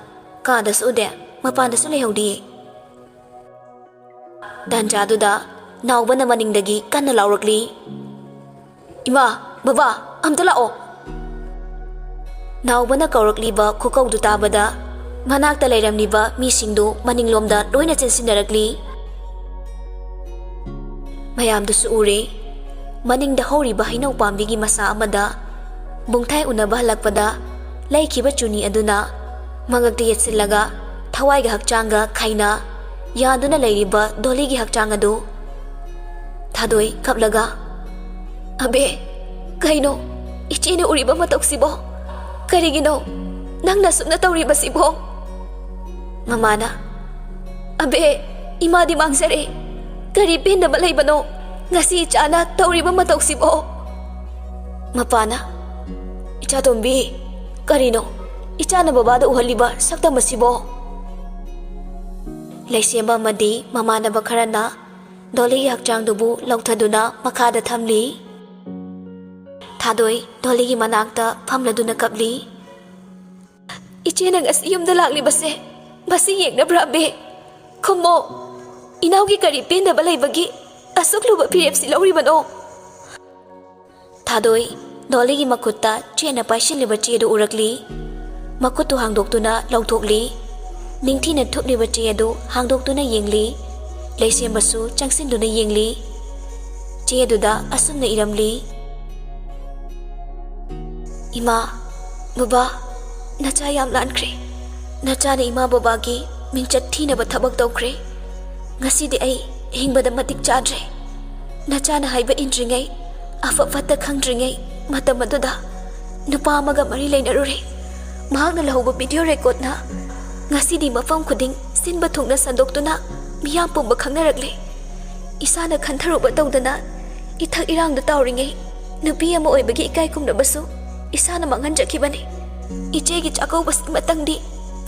ꯀꯥꯗꯁꯨ ꯎꯗꯦ, ꯃꯄꯥꯟꯗꯁꯨ ꯂꯩꯍꯧꯗꯤꯌꯦ꯫" ꯇꯥꯟꯖꯥꯗꯨꯗ ꯅꯥꯎꯕꯅ ꯃꯅꯤꯡꯗꯒꯤ ꯀꯟꯅ ꯂꯥꯎꯔꯛꯂꯤ, "ꯏꯃꯥ, ꯕꯕꯥ, ꯑꯝꯇ ꯂꯥꯛꯑꯣ!" ꯅꯥꯎꯕꯅ ꯀꯧꯔꯛꯂꯤꯕ ꯈꯨꯀꯧꯗꯨ ꯇꯥꯕꯗ ꯃꯅꯥꯛꯇ ꯂꯩꯔꯝꯂꯤꯕ ꯃꯤꯁꯤꯡꯗꯨ ꯃꯅꯤꯡꯂꯣꯝꯗ ꯂꯣꯏꯅ ꯆꯦꯟꯁꯤꯟꯅꯔꯛꯂꯤ꯫ ꯃꯌꯥꯝꯗꯨꯁꯨ ꯎꯔꯦ꯫ ꯃꯅꯤꯡꯗ ꯍꯧꯔꯤꯕ ꯍꯩꯅꯧ ꯄꯥꯝꯕꯤꯒꯤ ꯃꯁꯥ ꯑꯃꯗ ꯕꯨꯡꯊꯥꯏ ꯎꯅꯕ ꯍꯜꯂꯛꯄꯗ ꯂꯩꯈꯤꯕ ꯆꯨꯅꯤ ꯑꯗꯨꯅ ꯃꯉꯛꯇ ꯌꯦꯠꯁꯤꯜꯂꯒ ꯊꯋꯥꯏꯒ ꯍꯛꯆꯥꯡꯒ ꯈꯥꯏꯅ ꯌꯥꯟꯗꯨꯅ ꯂꯩꯔꯤꯕ ꯗꯣꯂꯤꯒꯤ ꯍꯛꯆꯥꯡ ꯑꯗꯨ꯫ ꯊꯥꯗꯣꯏ ꯀꯞꯂꯒ, "ꯑꯕꯦ, ꯀꯩꯅꯣ ꯏꯆꯦꯅ ꯎꯔꯤꯕ ꯃꯇꯧꯁꯤꯕꯣ? ꯀꯔꯤꯒꯤꯅꯣ ꯅꯪꯅ ꯑꯁꯨꯛꯅ ꯇꯧꯔꯤꯕꯁꯤꯕꯣ?" ꯃꯃꯥꯅ, "ꯑꯕꯦ, ꯏꯃꯥꯗꯤ ꯃꯥꯡꯖꯔꯦ꯫ ꯀꯔꯤ ꯄꯦꯟꯗꯕ ꯂꯩꯕꯅꯣ ꯉꯁꯤ ꯏꯆꯥꯅ ꯇꯧꯔꯤꯕ ꯃꯇꯧꯁꯤꯕꯣ?" ꯃꯄꯥꯅ, "ꯏꯆꯥꯇꯣꯝꯕꯤ, ꯀꯔꯤꯅꯣ ꯏꯆꯥꯅ ꯕꯕꯥꯗ ꯎꯍꯜꯂꯤꯕ ꯁꯛꯇꯝ ꯑꯁꯤꯕꯣ?" ꯂꯩꯁꯦꯝꯕ ꯑꯃꯗꯤ ꯃꯃꯥꯟꯅꯕ ꯈꯔꯅ ꯗꯣꯂꯤꯒꯤ ꯍꯛꯆꯥꯡꯗꯨꯕꯨ ꯂꯧꯊꯗꯨꯅ ꯃꯈꯥꯗ ꯊꯝꯂꯤ꯫ ꯊꯥꯗꯣꯏ ꯗꯣꯂꯤꯒꯤ ꯃꯅꯥꯛꯇ ꯐꯝꯂꯗꯨꯅ ꯀꯞꯂꯤ꯫ "ꯏꯆꯦꯅ ꯉꯁꯤ ꯌꯨꯝꯗ ꯂꯥꯛꯂꯤꯕꯁꯦ ꯃꯁꯤ ꯌꯦꯡꯅꯕ꯭ꯔꯥ, ꯑꯕꯦ? ꯈꯨꯝꯃꯣ, ꯏꯅꯥꯎꯒꯤ ꯀꯔꯤ ꯄꯦꯟꯗꯕ ꯂꯩꯕꯒꯤ ꯑꯁꯨꯛ ꯂꯨꯕ ꯐꯤꯔꯦꯞꯁꯤ ꯂꯧꯔꯤꯕꯅꯣ?" ꯊꯥꯗꯣꯏ ꯗꯣꯂꯤꯒꯤ ꯃꯈꯨꯠꯇ ꯆꯦꯠꯅ ꯄꯥꯏꯁꯤꯜꯂꯤꯕ ꯆꯦꯗꯨ ꯎꯔꯛꯂꯤ꯫ ꯃꯈꯨꯠꯇꯨ ꯍꯥꯡꯗꯣꯛꯇꯨꯅ ꯂꯧꯊꯣꯛꯂꯤ꯫ ꯅꯤꯡꯊꯤꯅ ꯊꯨꯞꯂꯤꯕ ꯆꯦ ꯑꯗꯨ ꯍꯥꯡꯗꯣꯛꯇꯨꯅ ꯌꯦꯡꯂꯤ꯫ ꯂꯩꯁꯦꯝꯕꯁꯨ ꯆꯪꯁꯤꯟꯗꯨꯅ ꯌꯦꯡꯂꯤ꯫ ꯆꯦ ꯑꯗꯨꯗ ꯑꯁꯨꯝꯅ ꯏꯔꯝꯂꯤ, "ꯏꯃꯥ, ꯕꯕꯥ, ꯅꯆꯥ ꯌꯥꯝ ꯂꯥꯟꯈ꯭ꯔꯦ꯫ ꯅꯆꯥꯅ ꯏꯃꯥ ꯕꯕꯥꯒꯤ ꯃꯤꯡꯆꯠ ꯊꯤꯅꯕ ꯊꯕꯛ ꯇꯧꯈ꯭ꯔꯦ꯫ ꯉꯁꯤꯗꯤ ꯑꯩ ꯍꯤꯡꯕꯗ ꯃꯇꯤꯛ ꯆꯥꯗ꯭ꯔꯦ꯫ ꯅꯆꯥꯅ ꯍꯥꯏꯕ ꯏꯟꯗ꯭ꯔꯤꯉꯩ, ꯑꯐ ꯐꯠꯇ ꯈꯪꯗ꯭ꯔꯤꯉꯩ ꯃꯇꯝ ꯑꯗꯨꯗ ꯅꯨꯄꯥ ꯑꯃꯒ ꯃꯔꯤ ꯂꯩꯅꯔꯨꯔꯦ꯫ ꯃꯍꯥꯛꯅ ꯂꯧꯍꯧꯕ ꯚꯤꯗꯤꯑꯣ ꯔꯦꯀꯣꯔꯗꯅ ꯉꯁꯤꯗꯤ ꯃꯐꯝ ꯈꯨꯗꯤꯡ ꯁꯤꯟꯕ ꯊꯨꯡꯅ ꯁꯟꯗꯣꯛꯇꯨꯅ ꯃꯤꯌꯥꯝ ꯄꯨꯝꯕ ꯈꯪꯅꯔꯛꯂꯦ꯫ ꯏꯁꯥꯅ ꯈꯟꯊꯔꯨꯕ ꯇꯧꯗꯅ ꯏꯊꯛ ꯏꯔꯥꯡꯗ ꯇꯥꯎꯔꯤꯉꯩ ꯅꯨꯄꯤ ꯑꯃ ꯑꯣꯏꯕꯒꯤ ꯏꯀꯥꯏ ꯈꯨꯝꯅꯕꯁꯨ ꯏꯁꯥꯅ ꯃꯥꯡꯍꯟꯖꯈꯤꯕꯅꯤ꯫ ꯏꯆꯦꯒꯤ ꯆꯥꯛꯀꯧꯕꯁꯤꯃꯇꯪꯗꯤ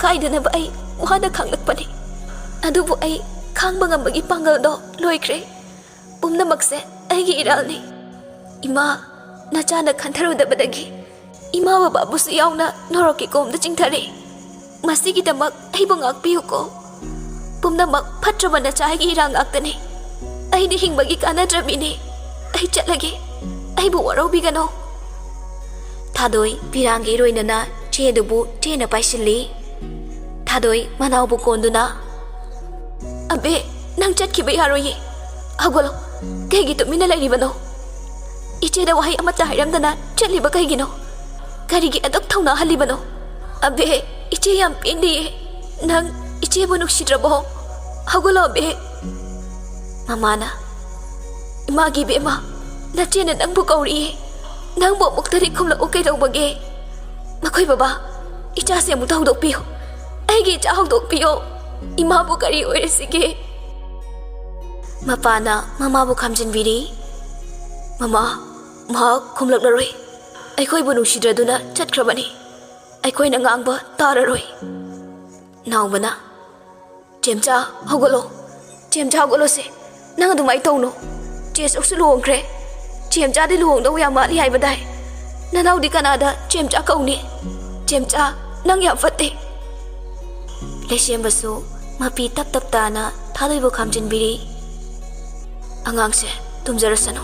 ꯀꯥꯏꯗꯅꯕ ꯑꯩ ꯋꯥꯅ ꯈꯥꯡꯂꯛꯄꯅꯤ꯫ ꯑꯗꯨꯕꯨ ꯑꯩ ꯈꯥꯡꯕ ꯉꯝꯕꯒꯤ ꯄꯥꯡꯒꯜꯗꯣ ꯂꯣꯏꯈ꯭ꯔꯦ꯫ ꯄꯨꯝꯅꯃꯛꯁꯦ ꯑꯩꯒꯤ ꯏꯔꯥꯜꯅꯤ꯫ ꯏꯃꯥ, ꯅꯆꯥꯅ ꯈꯟꯊꯔꯨꯗꯕꯗꯒꯤ ꯏꯃꯥ ꯕꯕꯥꯕꯨꯁꯨ ꯌꯥꯎꯅ ꯅꯣꯔꯣꯛꯀꯤ ꯀꯣꯝꯗ ꯆꯤꯡꯊꯔꯦ꯫ ꯃꯁꯤꯒꯤꯗꯃꯛ ꯑꯩꯕꯨ ꯉꯥꯛꯄꯤꯌꯨꯀꯣ꯫ ꯄꯨꯝꯅꯃꯛ ꯐꯠꯇ꯭ꯔꯕ ꯅꯆꯥ ꯑꯩꯒꯤ ꯏꯔꯥꯜ ꯉꯥꯛꯇꯅꯤ꯫ ꯑꯩꯅ ꯍꯤꯡꯕꯒꯤ ꯀꯥꯟꯅꯗ꯭ꯔꯕꯤꯅꯦ꯫ ꯑꯩ ꯆꯠꯂꯒꯦ꯫ ꯑꯩꯕꯨ ꯋꯥꯔꯧꯕꯤꯒꯅꯣ꯫" ꯊꯥꯗꯣꯏ ꯄꯤꯔꯥꯡꯒ ꯏꯔꯣꯏꯅꯅ ꯆꯦꯗꯨꯕꯨ ꯆꯦꯅ ꯄꯥꯏꯁꯤꯜꯂꯤ꯫ ꯊꯥꯗꯣꯏ ꯃꯅꯥꯎꯕꯨ ꯀꯣꯟꯗꯨꯅ, "ꯑꯕꯦ, ꯅꯪ ꯆꯠꯈꯤꯕ ꯌꯥꯔꯣꯏꯌꯦ꯫ ꯍꯧꯒꯠꯂꯣ꯫ ꯀꯩꯒꯤ ꯇꯨꯃꯤꯟꯅ ꯂꯩꯔꯤꯕꯅꯣ? ꯏꯆꯦꯗ ꯋꯥꯍꯩ ꯑꯃꯠꯇ ꯍꯥꯏꯔꯝꯗꯅ ꯆꯠꯂꯤꯕ ꯀꯩꯒꯤꯅꯣ? ꯀꯔꯤꯒꯤ ꯑꯗꯨꯛ ꯊꯧꯅꯥ ꯍꯜꯂꯤꯕꯅꯣ? ꯑꯕꯦ, ꯏꯆꯦ ꯌꯥꯝ ꯄꯦꯟꯗꯤꯌꯦ꯫ ꯅꯪ ꯏꯆꯦꯕꯨ ꯅꯨꯡꯁꯤꯗ꯭ꯔꯕꯣ? ꯍꯧꯒꯠꯂꯣ, ꯑꯕꯦ꯫" ꯃꯃꯥꯅ, "ꯏꯃꯥꯒꯤ ꯏꯕꯦꯝꯃ, ꯅꯆꯦꯅ ꯅꯪꯕꯨ ꯀꯧꯔꯤꯌꯦ꯫ ꯅꯪꯕꯨ ꯑꯃꯨꯛꯇꯗꯤ ꯈꯨꯝꯂꯛꯎ ꯀꯩꯗꯧꯕꯒꯦ? ꯃꯈꯣꯏ ꯕꯕꯥ, ꯏꯆꯥꯁꯦ ꯑꯃꯨꯛꯇ ꯍꯧꯗꯣꯛꯄꯤꯌꯨ꯫ ꯑꯩꯒꯤ ꯏꯆꯥ ꯍꯧꯗꯣꯛꯄꯤꯌꯣ꯫ ꯏꯃꯥꯕꯨ ꯀꯔꯤ ꯑꯣꯏꯔꯁꯤꯒꯦ?" ꯃꯄꯥꯅ ꯃꯃꯥꯕꯨ ꯈꯥꯝꯖꯤꯟꯕꯤꯔꯤ꯫ "ꯃꯃꯥ, ꯃꯍꯥꯛ ꯈꯨꯝꯂꯛꯂꯔꯣꯏ꯫ ꯑꯩꯈꯣꯏꯕꯨ ꯅꯨꯡꯁꯤꯗ꯭ꯔꯗꯨꯅ ꯆꯠꯈ꯭ꯔꯕꯅꯤ꯫ ꯑꯩꯈꯣꯏꯅ ꯉꯥꯡꯕ ꯇꯥꯔꯔꯣꯏ꯫" ꯅꯥꯎꯕꯅ, "ꯆꯦꯝꯆꯥ, ꯍꯧꯒꯠꯂꯣ꯫ ꯆꯦꯝꯆꯥ, ꯍꯧꯒꯠꯂꯣꯁꯦ꯫ ꯅꯪ ꯑꯗꯨꯃꯥꯏꯅ ꯇꯧꯅꯨ꯫ ꯆꯦ ꯑꯁꯨꯛꯁꯨ ꯂꯨꯍꯣꯡꯈ꯭ꯔꯦ꯫ ꯆꯦꯝꯆꯥꯗꯤ ꯂꯨꯍꯣꯡꯗꯧ ꯌꯥꯝ ꯋꯥꯠꯂꯤ ꯍꯥꯏꯕꯗꯥꯏ? ꯅꯅꯥꯎꯗꯤ ꯀꯅꯥꯗ ꯆꯦꯝꯆꯥ ꯀꯧꯅꯤ? ꯆꯦꯝꯆꯥ, ꯅꯪ ꯌꯥꯝ ꯐꯠꯇꯦ꯫" ꯂꯩꯁꯦꯝꯕꯁꯨ ꯃꯄꯤ ꯇꯞ ꯇꯞ ꯇꯥꯅ ꯊꯥꯗꯣꯏꯕꯨ ꯈꯥꯝꯖꯤꯟꯕꯤꯔꯤ꯫ "ꯑꯉꯥꯡꯁꯦ ꯇꯨꯝꯖꯔꯁꯅꯨ꯫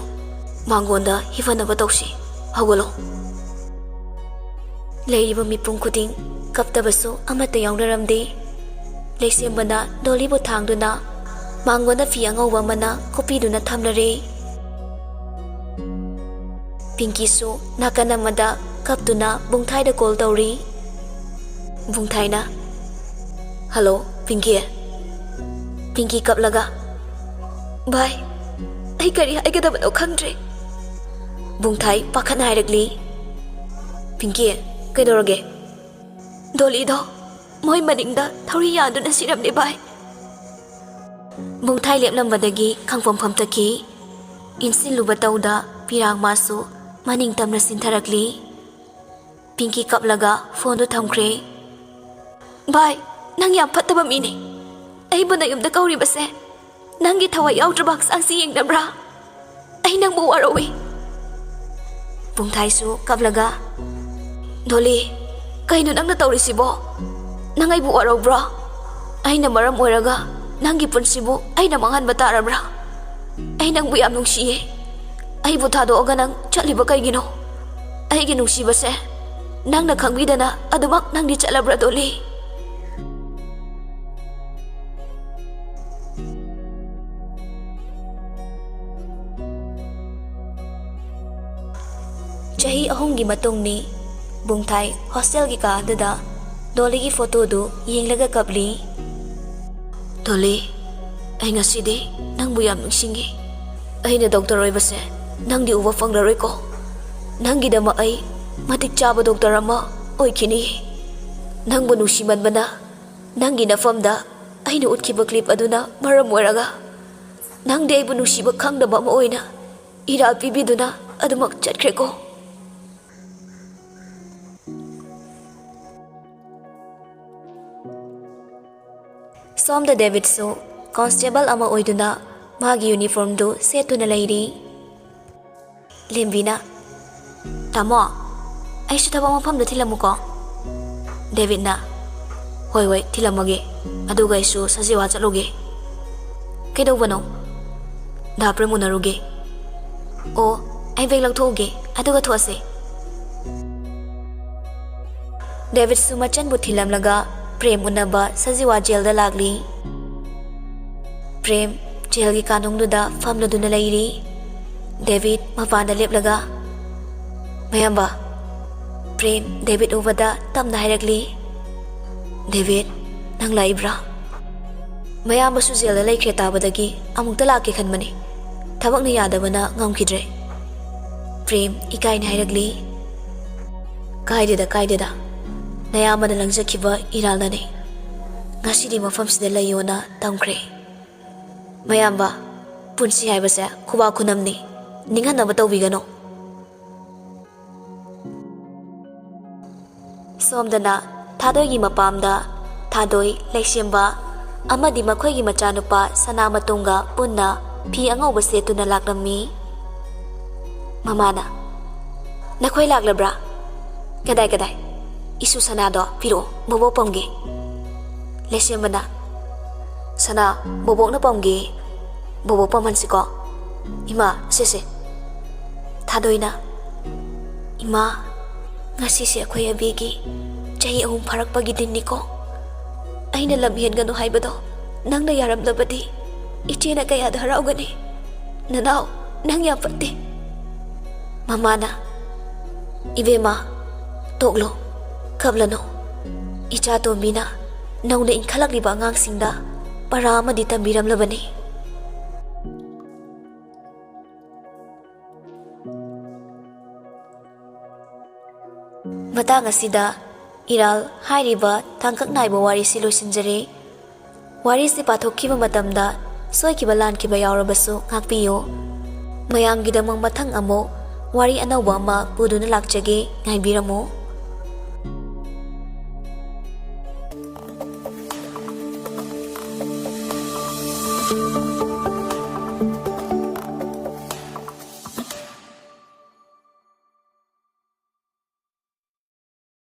ꯃꯥꯡꯒꯣꯟꯗ ꯍꯤꯐꯅꯕ ꯇꯧꯁꯤ꯫ ꯍꯧꯒꯠꯂꯣ꯫" ꯂꯩꯔꯤꯕ ꯃꯤꯄꯨꯝ ꯈꯨꯗꯤꯡ ꯀꯞꯇꯕꯁꯨ ꯑꯃꯠꯇ ꯌꯥꯎꯅꯔꯝꯗꯦ꯫ ꯂꯩꯁꯦꯝꯕꯅ ꯗꯣꯂꯤꯕꯨ ꯊꯥꯡꯗꯨꯅ ꯃꯥꯡꯒꯣꯟꯗ ꯐꯤ ꯑꯉꯧꯕ ꯑꯃꯅ ꯀꯨꯞꯄꯤꯗꯨꯅ ꯊꯝꯂꯔꯦ꯫ ꯄꯤꯡꯀꯤꯁꯨ ꯅꯥꯀꯟ ꯑꯃꯗ ꯀꯞꯇꯨꯅ ꯕꯨꯡꯊꯥꯏꯗ ꯀꯣꯜ ꯇꯧꯔꯤ꯫ ꯕꯨꯡꯊꯥꯏꯅ, "ꯍꯜꯂꯣ, ꯄꯤꯡꯀꯤ꯫" ꯄꯤꯡꯀꯤ ꯀꯞꯂꯒ, "ꯚꯥꯏ, ꯑꯩ ꯀꯔꯤ ꯍꯥꯏꯒꯗꯕꯅꯣ ꯈꯪꯗ꯭ꯔꯦ꯫" ꯕꯨꯡꯊꯥꯏ ꯄꯥꯈꯠꯅ ꯍꯥꯏꯔꯛꯂꯤ, "ꯄꯤꯡꯀꯤ, ꯀꯩꯗꯧꯔꯒꯦ?" "ꯗꯣꯂꯤꯗꯣ ꯃꯣꯏ ꯃꯅꯤꯡꯗ ꯊꯧꯔꯤ ꯌꯥꯟꯗꯨꯅ ꯁꯤꯔꯝꯂꯦ ꯚꯥꯏ꯫" ꯕꯨꯡꯊꯥꯏ ꯂꯦꯞꯂꯝꯕꯗꯒꯤ ꯈꯪꯐꯝ ꯐꯝꯇꯠꯈꯤ꯫ ꯏꯟꯁꯤꯜꯂꯨꯕ ꯇꯧꯗ ꯄꯤꯔꯥꯡ ꯃꯥꯁꯨ ꯃꯅꯤꯡ ꯇꯝꯅ ꯆꯤꯟꯊꯔꯛꯂꯤ꯫ ꯄꯤꯡꯀꯤ ꯀꯞꯂꯒ ꯐꯣꯟꯗꯨ ꯊꯝꯈ꯭ꯔꯦ꯫ "ꯚꯥꯏ, ꯅꯪ ꯌꯥꯝ ꯐꯠꯇꯕ ꯃꯤꯅꯤ꯫ ꯑꯩꯕꯨ ꯅꯌꯨꯝꯗ ꯀꯧꯔꯤꯕꯁꯦ ꯅꯪꯒꯤ ꯊꯋꯥꯏ ꯌꯥꯎꯗ꯭ꯔꯕ ꯍꯛꯆꯥꯡꯁꯤ ꯌꯦꯡꯅꯕ꯭ꯔꯥ? ꯑꯩ ꯅꯪꯕꯨ ꯋꯥꯔꯧꯏ꯫" ꯕꯨꯡꯊꯥꯏꯁꯨ ꯀꯞꯂꯒ, "ꯗꯣꯂꯤ, ꯀꯩꯅꯣ ꯅꯪꯅ ꯇꯧꯔꯤꯁꯤꯕꯣ? ꯅꯪ ꯑꯩꯕꯨ ꯋꯥꯔꯧꯕ꯭ꯔꯣ? ꯑꯩꯅ ꯃꯔꯝ ꯑꯣꯏꯔꯒ ꯅꯪꯒꯤ ꯄꯨꯟꯁꯤꯕꯨ ꯑꯩꯅ ꯃꯥꯡꯍꯟꯕ ꯇꯥꯔꯕ꯭ꯔꯥ? ꯑꯩ ꯅꯪꯕꯨ ꯌꯥꯝ ꯅꯨꯡꯁꯤꯌꯦ꯫ ꯑꯩꯕꯨ ꯊꯥꯗꯣꯛꯑꯒ ꯅꯪ ꯆꯠꯂꯤꯕ ꯀꯩꯒꯤꯅꯣ? ꯑꯩꯒꯤ ꯅꯨꯡꯁꯤꯕꯁꯦ ꯅꯪꯅ ꯈꯪꯕꯤꯗꯅ ꯑꯗꯨꯃꯛ ꯅꯪꯗꯤ ꯆꯠꯂꯕ꯭ꯔꯥ, ꯗꯣꯂꯤ? ꯆꯍꯤ ꯑꯍꯨꯝꯒꯤ ꯃꯇꯨꯡꯅꯤ꯫ ꯕꯨꯡꯊꯥꯏ ꯍꯣꯁꯇꯦꯜꯒꯤ ꯀꯥ ꯑꯗꯨꯗ ꯗꯣꯂꯤꯒꯤ ꯐꯣꯇꯣꯗꯨ ꯌꯦꯡꯂꯒ ꯀꯞꯂꯤ꯫ ꯗꯣꯂꯤ, ꯑꯩ ꯉꯁꯤꯗꯤ ꯅꯪꯕꯨ ꯌꯥꯝ ꯅꯤꯡꯁꯤꯡꯉꯤ꯫ ꯑꯩꯅ ꯗꯣꯛꯇꯔ ꯑꯣꯏꯕꯁꯦ ꯅꯪꯗꯤ ꯎꯕ ꯐꯪꯂꯔꯣꯏꯀꯣ꯫ ꯅꯪꯒꯤꯗꯃꯛ ꯑꯩ ꯃꯇꯤꯛ ꯆꯥꯕ ꯗꯣꯛꯇꯔ ꯑꯃ ꯑꯣꯏꯈꯤꯅꯤ꯫ ꯅꯪꯕꯨ ꯅꯨꯡꯁꯤꯃꯟꯕꯅ ꯅꯪꯒꯤ ꯅꯐꯝꯗ ꯑꯩꯅ ꯎꯠꯈꯤꯕ ꯀ꯭ꯂꯤꯞ ꯑꯗꯨꯅ ꯃꯔꯝ ꯑꯣꯏꯔꯒ ꯅꯪꯗꯤ ꯑꯩꯕꯨ ꯅꯨꯡꯁꯤꯕ ꯈꯪꯗꯕ ꯑꯃ ꯑꯣꯏꯅ ꯏꯔꯥꯜ ꯄꯤꯕꯤꯗꯨꯅ ꯑꯗꯨꯃꯛ ꯆꯠꯈ꯭ꯔꯦꯀꯣ꯫ ꯁꯣꯝꯗ ꯗꯦꯕꯤꯠꯁꯨ ꯀꯣꯟꯁꯇꯦꯕꯜ ꯑꯃ ꯑꯣꯏꯗꯨꯅ ꯃꯥꯒꯤ ꯌꯨꯅꯤꯐꯣꯔꯝꯗꯨ ꯁꯦꯠꯇꯨꯅ ꯂꯩꯔꯤ꯫ ꯂꯦꯝꯕꯤꯅ, "ꯇꯥꯃꯣ, ꯑꯩꯁꯨ ꯊꯕꯛ ꯃꯐꯝꯗ ꯊꯤꯜꯂꯝꯃꯨꯀꯣ?" ꯗꯦꯕꯤꯠꯅ, "ꯍꯣꯏ, ꯍꯣꯏ, ꯊꯤꯜꯂꯝꯃꯒꯦ꯫ ꯑꯗꯨꯒ ꯑꯩꯁꯨ ꯁꯖꯤꯋꯥ ꯆꯠꯂꯨꯒꯦ꯫" "ꯀꯩꯗꯧꯕꯅꯣ?" "ꯗꯥ ꯄ꯭ꯔꯦꯝ ꯎꯅꯔꯨꯒꯦ꯫" "ꯑꯣ, ꯑꯩ ꯕꯦꯒ ꯂꯧꯊꯣꯛꯎꯒꯦ, ꯑꯗꯨꯒ ꯊꯣꯛꯑꯁꯦ꯫" ꯗꯦꯕꯤꯠꯁꯨ ꯃꯆꯟꯕꯨ ꯊꯤꯜꯂꯝꯂꯒ ꯄ꯭ꯔꯦꯝ ꯎꯅꯕ ꯁꯖꯤꯋꯥ ꯖꯦꯜꯗ ꯂꯥꯛꯂꯤ꯫ ꯄ꯭ꯔꯦꯝ ꯖꯦꯜꯒꯤ ꯀꯥꯅꯨꯡꯗꯨꯗ ꯐꯝꯂꯗꯨꯅ ꯂꯩꯔꯤ꯫ ꯗꯦꯕꯤꯠ ꯃꯄꯥꯟꯗ ꯂꯦꯞꯂꯒ, "ꯃꯌꯥꯝꯕ꯫" ꯄ꯭ꯔꯦꯝ ꯗꯦꯕꯤꯠ ꯎꯕꯗ ꯇꯞꯅ ꯍꯥꯏꯔꯛꯂꯤ, "ꯗꯦꯕꯤꯠ, ꯅꯪ ꯂꯥꯛꯏꯕ꯭ꯔꯥ?" "ꯃꯌꯥꯝꯕꯁꯨ ꯖꯦꯜꯗ ꯂꯩꯈ꯭ꯔꯦ ꯇꯥꯕꯗꯒꯤ ꯑꯃꯨꯛꯇ ꯂꯥꯛꯀꯦ ꯈꯟꯕꯅꯤ꯫ ꯊꯕꯛꯅ ꯌꯥꯗꯕꯅ ꯉꯝꯈꯤꯗ꯭ꯔꯦ꯫" ꯄ꯭ꯔꯦꯝ ꯏꯀꯥꯏꯅ ꯍꯥꯏꯔꯛꯂꯤ꯫ "ꯀꯥꯏꯗꯦꯗ, ꯀꯥꯏꯗꯦꯗ꯫ ꯅꯌꯥꯝꯕꯅ ꯂꯪꯖꯈꯤꯕ ꯏꯔꯥꯜꯅꯅꯤ꯫ ꯉꯁꯤꯗꯤ ꯃꯐꯝꯁꯤꯗ ꯂꯩꯌꯣꯅ ꯇꯝꯈ꯭ꯔꯦ꯫" "ꯃꯌꯥꯝꯕ, ꯄꯨꯟꯁꯤ ꯍꯥꯏꯕꯁꯦ ꯈꯨꯕꯥꯛ ꯈꯨꯅꯝꯅꯤ꯫ ꯅꯤꯡꯍꯟꯅꯕ ꯇꯧꯕꯤꯒꯅꯨ꯫" ꯁꯣꯝꯗꯅ ꯊꯥꯗꯣꯏꯒꯤ ꯃꯄꯥꯝꯗ ꯊꯥꯗꯣꯏ, ꯂꯩꯁꯦꯝꯕ ꯑꯃꯗꯤ ꯃꯈꯣꯏꯒꯤ ꯃꯆꯥꯅꯨꯄꯥ ꯁꯅꯥꯃꯇꯣꯝꯒ ꯄꯨꯟꯅ ꯐꯤ ꯑꯉꯧꯕ ꯁꯦꯠꯇꯨꯅ ꯂꯥꯛꯂꯝꯃꯤ꯫ ꯃꯃꯥꯅ, "ꯅꯈꯣꯏ ꯂꯥꯛꯂꯕ꯭ꯔꯥ? ꯀꯗꯥꯏ, ꯀꯗꯥꯏ? ꯏꯁꯨ ꯁꯅꯥꯗꯣ ꯄꯤꯔꯛꯑꯣ, ꯕꯣꯕꯣꯛ ꯄꯝꯒꯦ꯫" ꯂꯩꯁꯦꯝꯕꯅ, "ꯁꯅꯥ, ꯕꯣꯕꯣꯛꯅ ꯄꯝꯒꯦ꯫" ꯕꯣꯕꯣꯛ ꯄꯥꯝꯍꯟꯁꯤꯀꯣ꯫ ꯏꯃꯥ, ꯁꯦ ꯁꯦ꯫ ꯊꯥꯗꯣꯏꯅ, "ꯏꯃꯥ, ꯉꯁꯤꯁꯦ ꯑꯩꯈꯣꯏ ꯑꯕꯤꯒꯤ ꯆꯍꯤ ꯑꯍꯨꯝ ꯐꯥꯔꯛꯄꯒꯤ ꯗꯤꯟꯅꯤꯀꯣ꯫ ꯑꯩꯅ ꯂꯝ ꯍꯦꯟꯒꯅꯨ ꯍꯥꯏꯕꯗꯣ ꯅꯪꯅ ꯌꯥꯔꯝꯂꯕꯗꯤ ꯏꯆꯦꯅ ꯀꯌꯥꯗ ꯍꯔꯥꯎꯒꯅꯤ꯫ ꯅꯅꯥꯎ, ꯅꯪ ꯌꯥꯝ ꯐꯠꯇꯦ꯫" ꯃꯃꯥꯅ, "ꯏꯕꯦꯝꯃ, ꯇꯣꯛꯂꯣ, ꯀꯞꯂꯅꯨ꯫ ꯏꯆꯥ ꯇꯣꯝꯕꯤꯅ ꯅꯧꯅ ꯏꯟꯈꯠꯂꯛꯂꯤꯕ ꯑꯉꯥꯡꯁꯤꯡꯗ ꯄꯔꯥ ꯑꯃꯗꯤ ꯇꯝꯕꯤꯔꯝꯂꯕꯅꯤ꯫" ꯃꯇꯥꯡ ꯑꯁꯤꯗ ꯏꯔꯥꯜ ꯍꯥꯏꯔꯤꯕ ꯇꯥꯡꯀꯛ ꯅꯥꯏꯕ ꯋꯥꯔꯤꯁꯤ ꯂꯣꯏꯁꯤꯟꯖꯔꯦ꯫ ꯋꯥꯔꯤꯁꯤ ꯄꯥꯊꯣꯛꯈꯤꯕ ꯃꯇꯝꯗ ꯁꯣꯏꯈꯤꯕ ꯂꯥꯟꯈꯤꯕ ꯌꯥꯎꯔꯕꯁꯨ ꯉꯥꯛꯄꯤꯌꯨ꯫ ꯃꯌꯥꯝꯒꯤꯗꯃꯛ ꯃꯊꯪ ꯑꯃꯨꯛ ꯋꯥꯔꯤ ꯑꯅꯧꯕ ꯑꯃ ꯄꯨꯗꯨꯅ ꯂꯥꯛꯆꯒꯦ, ꯉꯥꯏꯕꯤꯔꯝꯃꯨ꯫